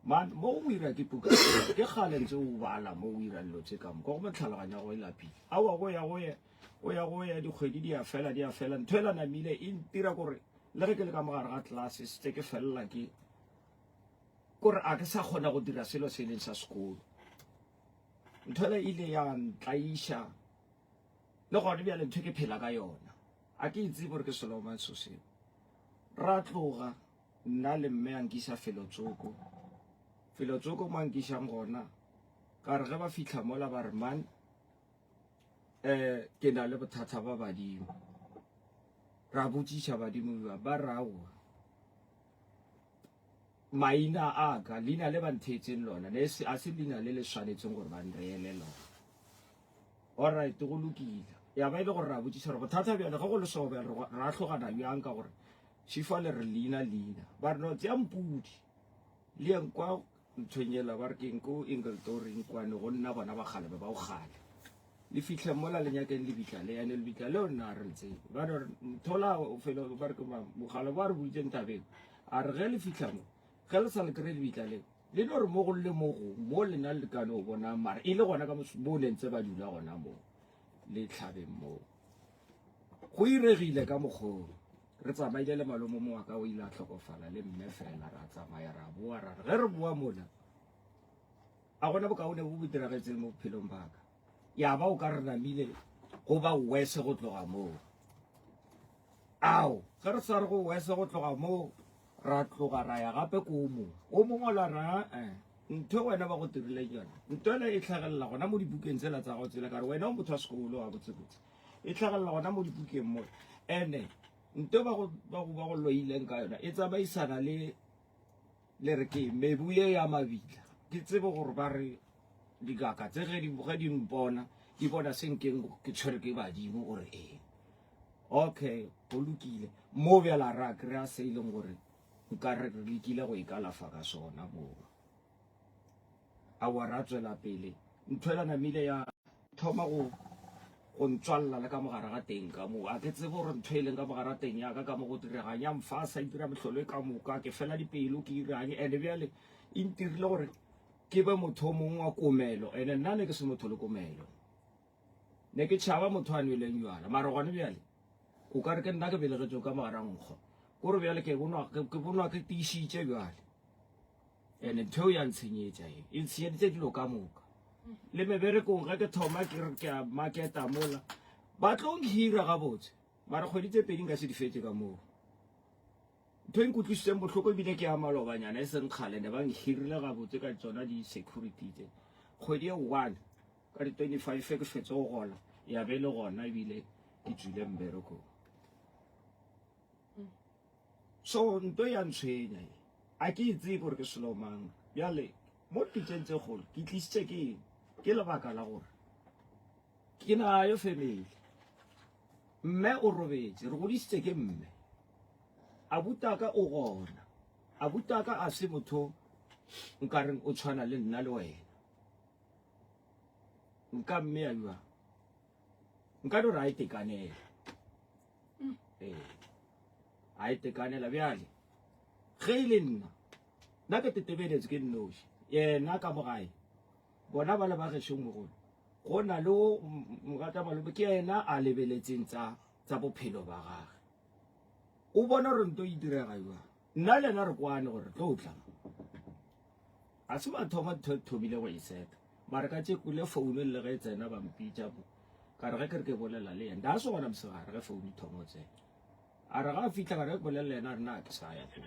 Man, mo o ira ke puka ke kgale ntse o bala mo o ira dilo tse ka moka gomme tlhaloganyo ya go e lapile. Aowa go ya go ya go ya go ya dikgwedi di a fela di a fela ntho ela namile e ntira kore le ge ke le ka mogare ga tlelase setse ke felela ke kore a ke sa kgona go dira selo se e leng sa sekolo. Ntho ela e ile ya ntlaiša le gone bjale ntho ke phela ka yona a ke e tsebe gore ke selo mang so seo. Ra tloga Nna le mme a nkiša felotsoko. Felotsoko mo a nkišang gona, ka re ge ba fihla mola ba re man, eh, ke na le bothata ba badimo. Ra botšiša badimo ba, ba re aowa. Maina a ka, leina le ba ntheetseng lona, ne se, a se leina le le swanetseng gore ba nreele lona. Alright, go lokile. Ya ba e le gore ra botšiša gore bothata bjale ge go le so bjale ra hlogana bjang ka gore Šifa le re leina leina. Ba re no tšea mpudi. Le yeng kwa nthong yela ba re keng ko Engeltoring kwane go nna bona ba kgale ba ba o kgale. Le fihle mola le nyakeng lebitla le ene lebitla leo nna re le tsebe. Ba re thola felo ba re ke mang mogala ba re boditseng tabeng. A re ge le fihla mo ge le sa le kry lebitla leo le no re mo go le mo go mo lena le ka no bona mara e le gona ka mo le ntse ba dula gona mo le tlhabeng moo. Go iregile ka mokgoo. Re tsamaile le malome mongwe wa ka o ile a hlokofala le mme fela ra tsamaya ra boa ra re ge re boa mola a gona bokaone bo bo diragetseng mo bophelong ba ka. Ya ba o ka re namile go ba wese go tloga moo. Ao, ge re sa re go wese go tloga moo ra tloga ra ya gape ko o mongwe. O mongwe la ra eh ntho wena ba go dirileng yona ntho ela e tlhagelela gona mo dibukeng tsela tsa gago tsela ka re wena o motho wa sekolo wa botsebotse e tlhagelela gona mo dibukeng mo ene nto ba go ba go ba go loileng ka yona e tsamaisana le le re ke mebu ye ya mabitla ke tsebe gore ba re dikaka tse ge di ge di mpona di bona se nkeng ke tshwere ke badimo gore ee okay go lokile mo bjala ra kry-a se e leng gore nka re re lekile go ikalafa ka sona moo aowa ra tswela pele ntho ela namile ya thoma go go ntswalela le ka mogare ga teng ka moo a ke tsebe gore ntho e leng ka mogare ga teng yaka ka mo go diregang ya mfasa e dira mehlolo e ka moka ke fela dipelo ke irang ene bjale e ntirile gore ke be motho o mongwe wa komelo ene nna ne ke se motho le komelo ne ke tšhaba motho a nweleng jwala mara gone bjale o ka re ke nna ke belegetšwe ka mogara nkgo kore bjale ke bonwa ke bonwa ke tiišitše bjale ene ntho eo ya ntshenyetša e e ntshenyeditše dilo ka moka le meberekong ge ke thoma ke re ke a marketa mola ba tlo nhira gabotse mara kgwedi tse pedi nka se di fetse ka moo ntho e nkutlwisitseng bohloko ebile ke ya malobanyana e seng kgale ne ba nhirile gabotse ka tsona di-security tse kgwedi e one ka di-25 ke fetse go gola ya be le gona ebile ke tswile mmerekong So nto ya ntshwenya ye. A ke e tsebe gore ke selo mang. Bjale mo pitšeng tse kgolo ke tlisitše ke eng? Ke lebaka la gore ke nayo family. Mme o robetše, re godišitše ke mme. Abutaka o gona. Abutaka a se motho nkareng o tshwana le nna le wena. Nka mme ya jwang? Nka no re a itekanela. Ee. A itekanela bjale. Ge e le nna, nna ke tetebeletswe ke nnoši. Yena ka mo gae, bona ba le ba gešo mogolo, go na le o mogatša malome ke yena a lebeletseng tsa tsa bophelo ba gage. O bona gore nto e direga jwang. Nna le yena re kwane gore re tlo tla. A se mathomo ntho e thomile go e seta. Mara ka tšeko le founu le ge e tsena ba mpitša mo. Ka re ge ke re ke bolela le yena, da se gona mosegare ge founu e thoma go tsena. A re ga a fihla ka re ke bolela le yena a re na ke sa ya koo.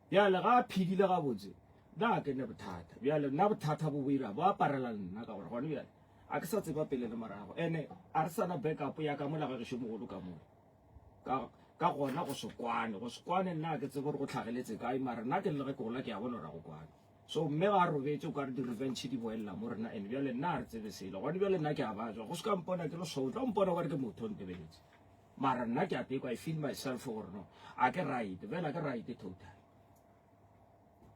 Bjale ga a phedile gabotse, na ke ne bothata. Bjale nna bothata bo boira bo aparela nna ka gore gone bjale a ke sa tseba pele le morago. Ene a re sana backup ya ka mola ga gešo mogolo ka mola. Ka ka gona go se kwane, go se kwane nna ke tsebe gore go tlhageletse kae mara nna ke le ge ke gola ke a bona gore ga go kwane. So mme ga a robetše o ka re di-revenge di boelela mo rena and bjale nna a re tsebe selo. Gone bjale nna ke a bajwa go se ka mpona ke le so o tlo mpona o ka re ke motho o ntebeletse. Mara nna ke a tekwa, I feel myself gore no, a ke right, fela ke right total.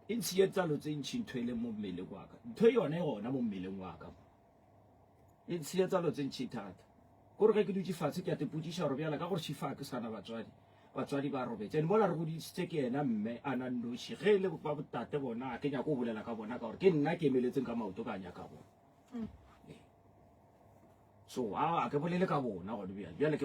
E ntshietsa lo tse ntšhi ntho e leng mo mmeleng wa ka. Ntho e yone e gona mo mmeleng wa ka. E ntshietsa lo tse ntšhi thata. Kore ge ke dutše fatshe ke a tepotšiša gore bjala ka gore šifa ke sana batswadi. Batswadi ba robetše. And mola re godisitse ke yena mme a na nnoši. Ge e le ba botate bona ke nyako go bolela ka bona ka gore ke nna ke emeletseng ka maoto ka nyaka bona. So a ke bolele ka bona gone bjale. Bjale ke.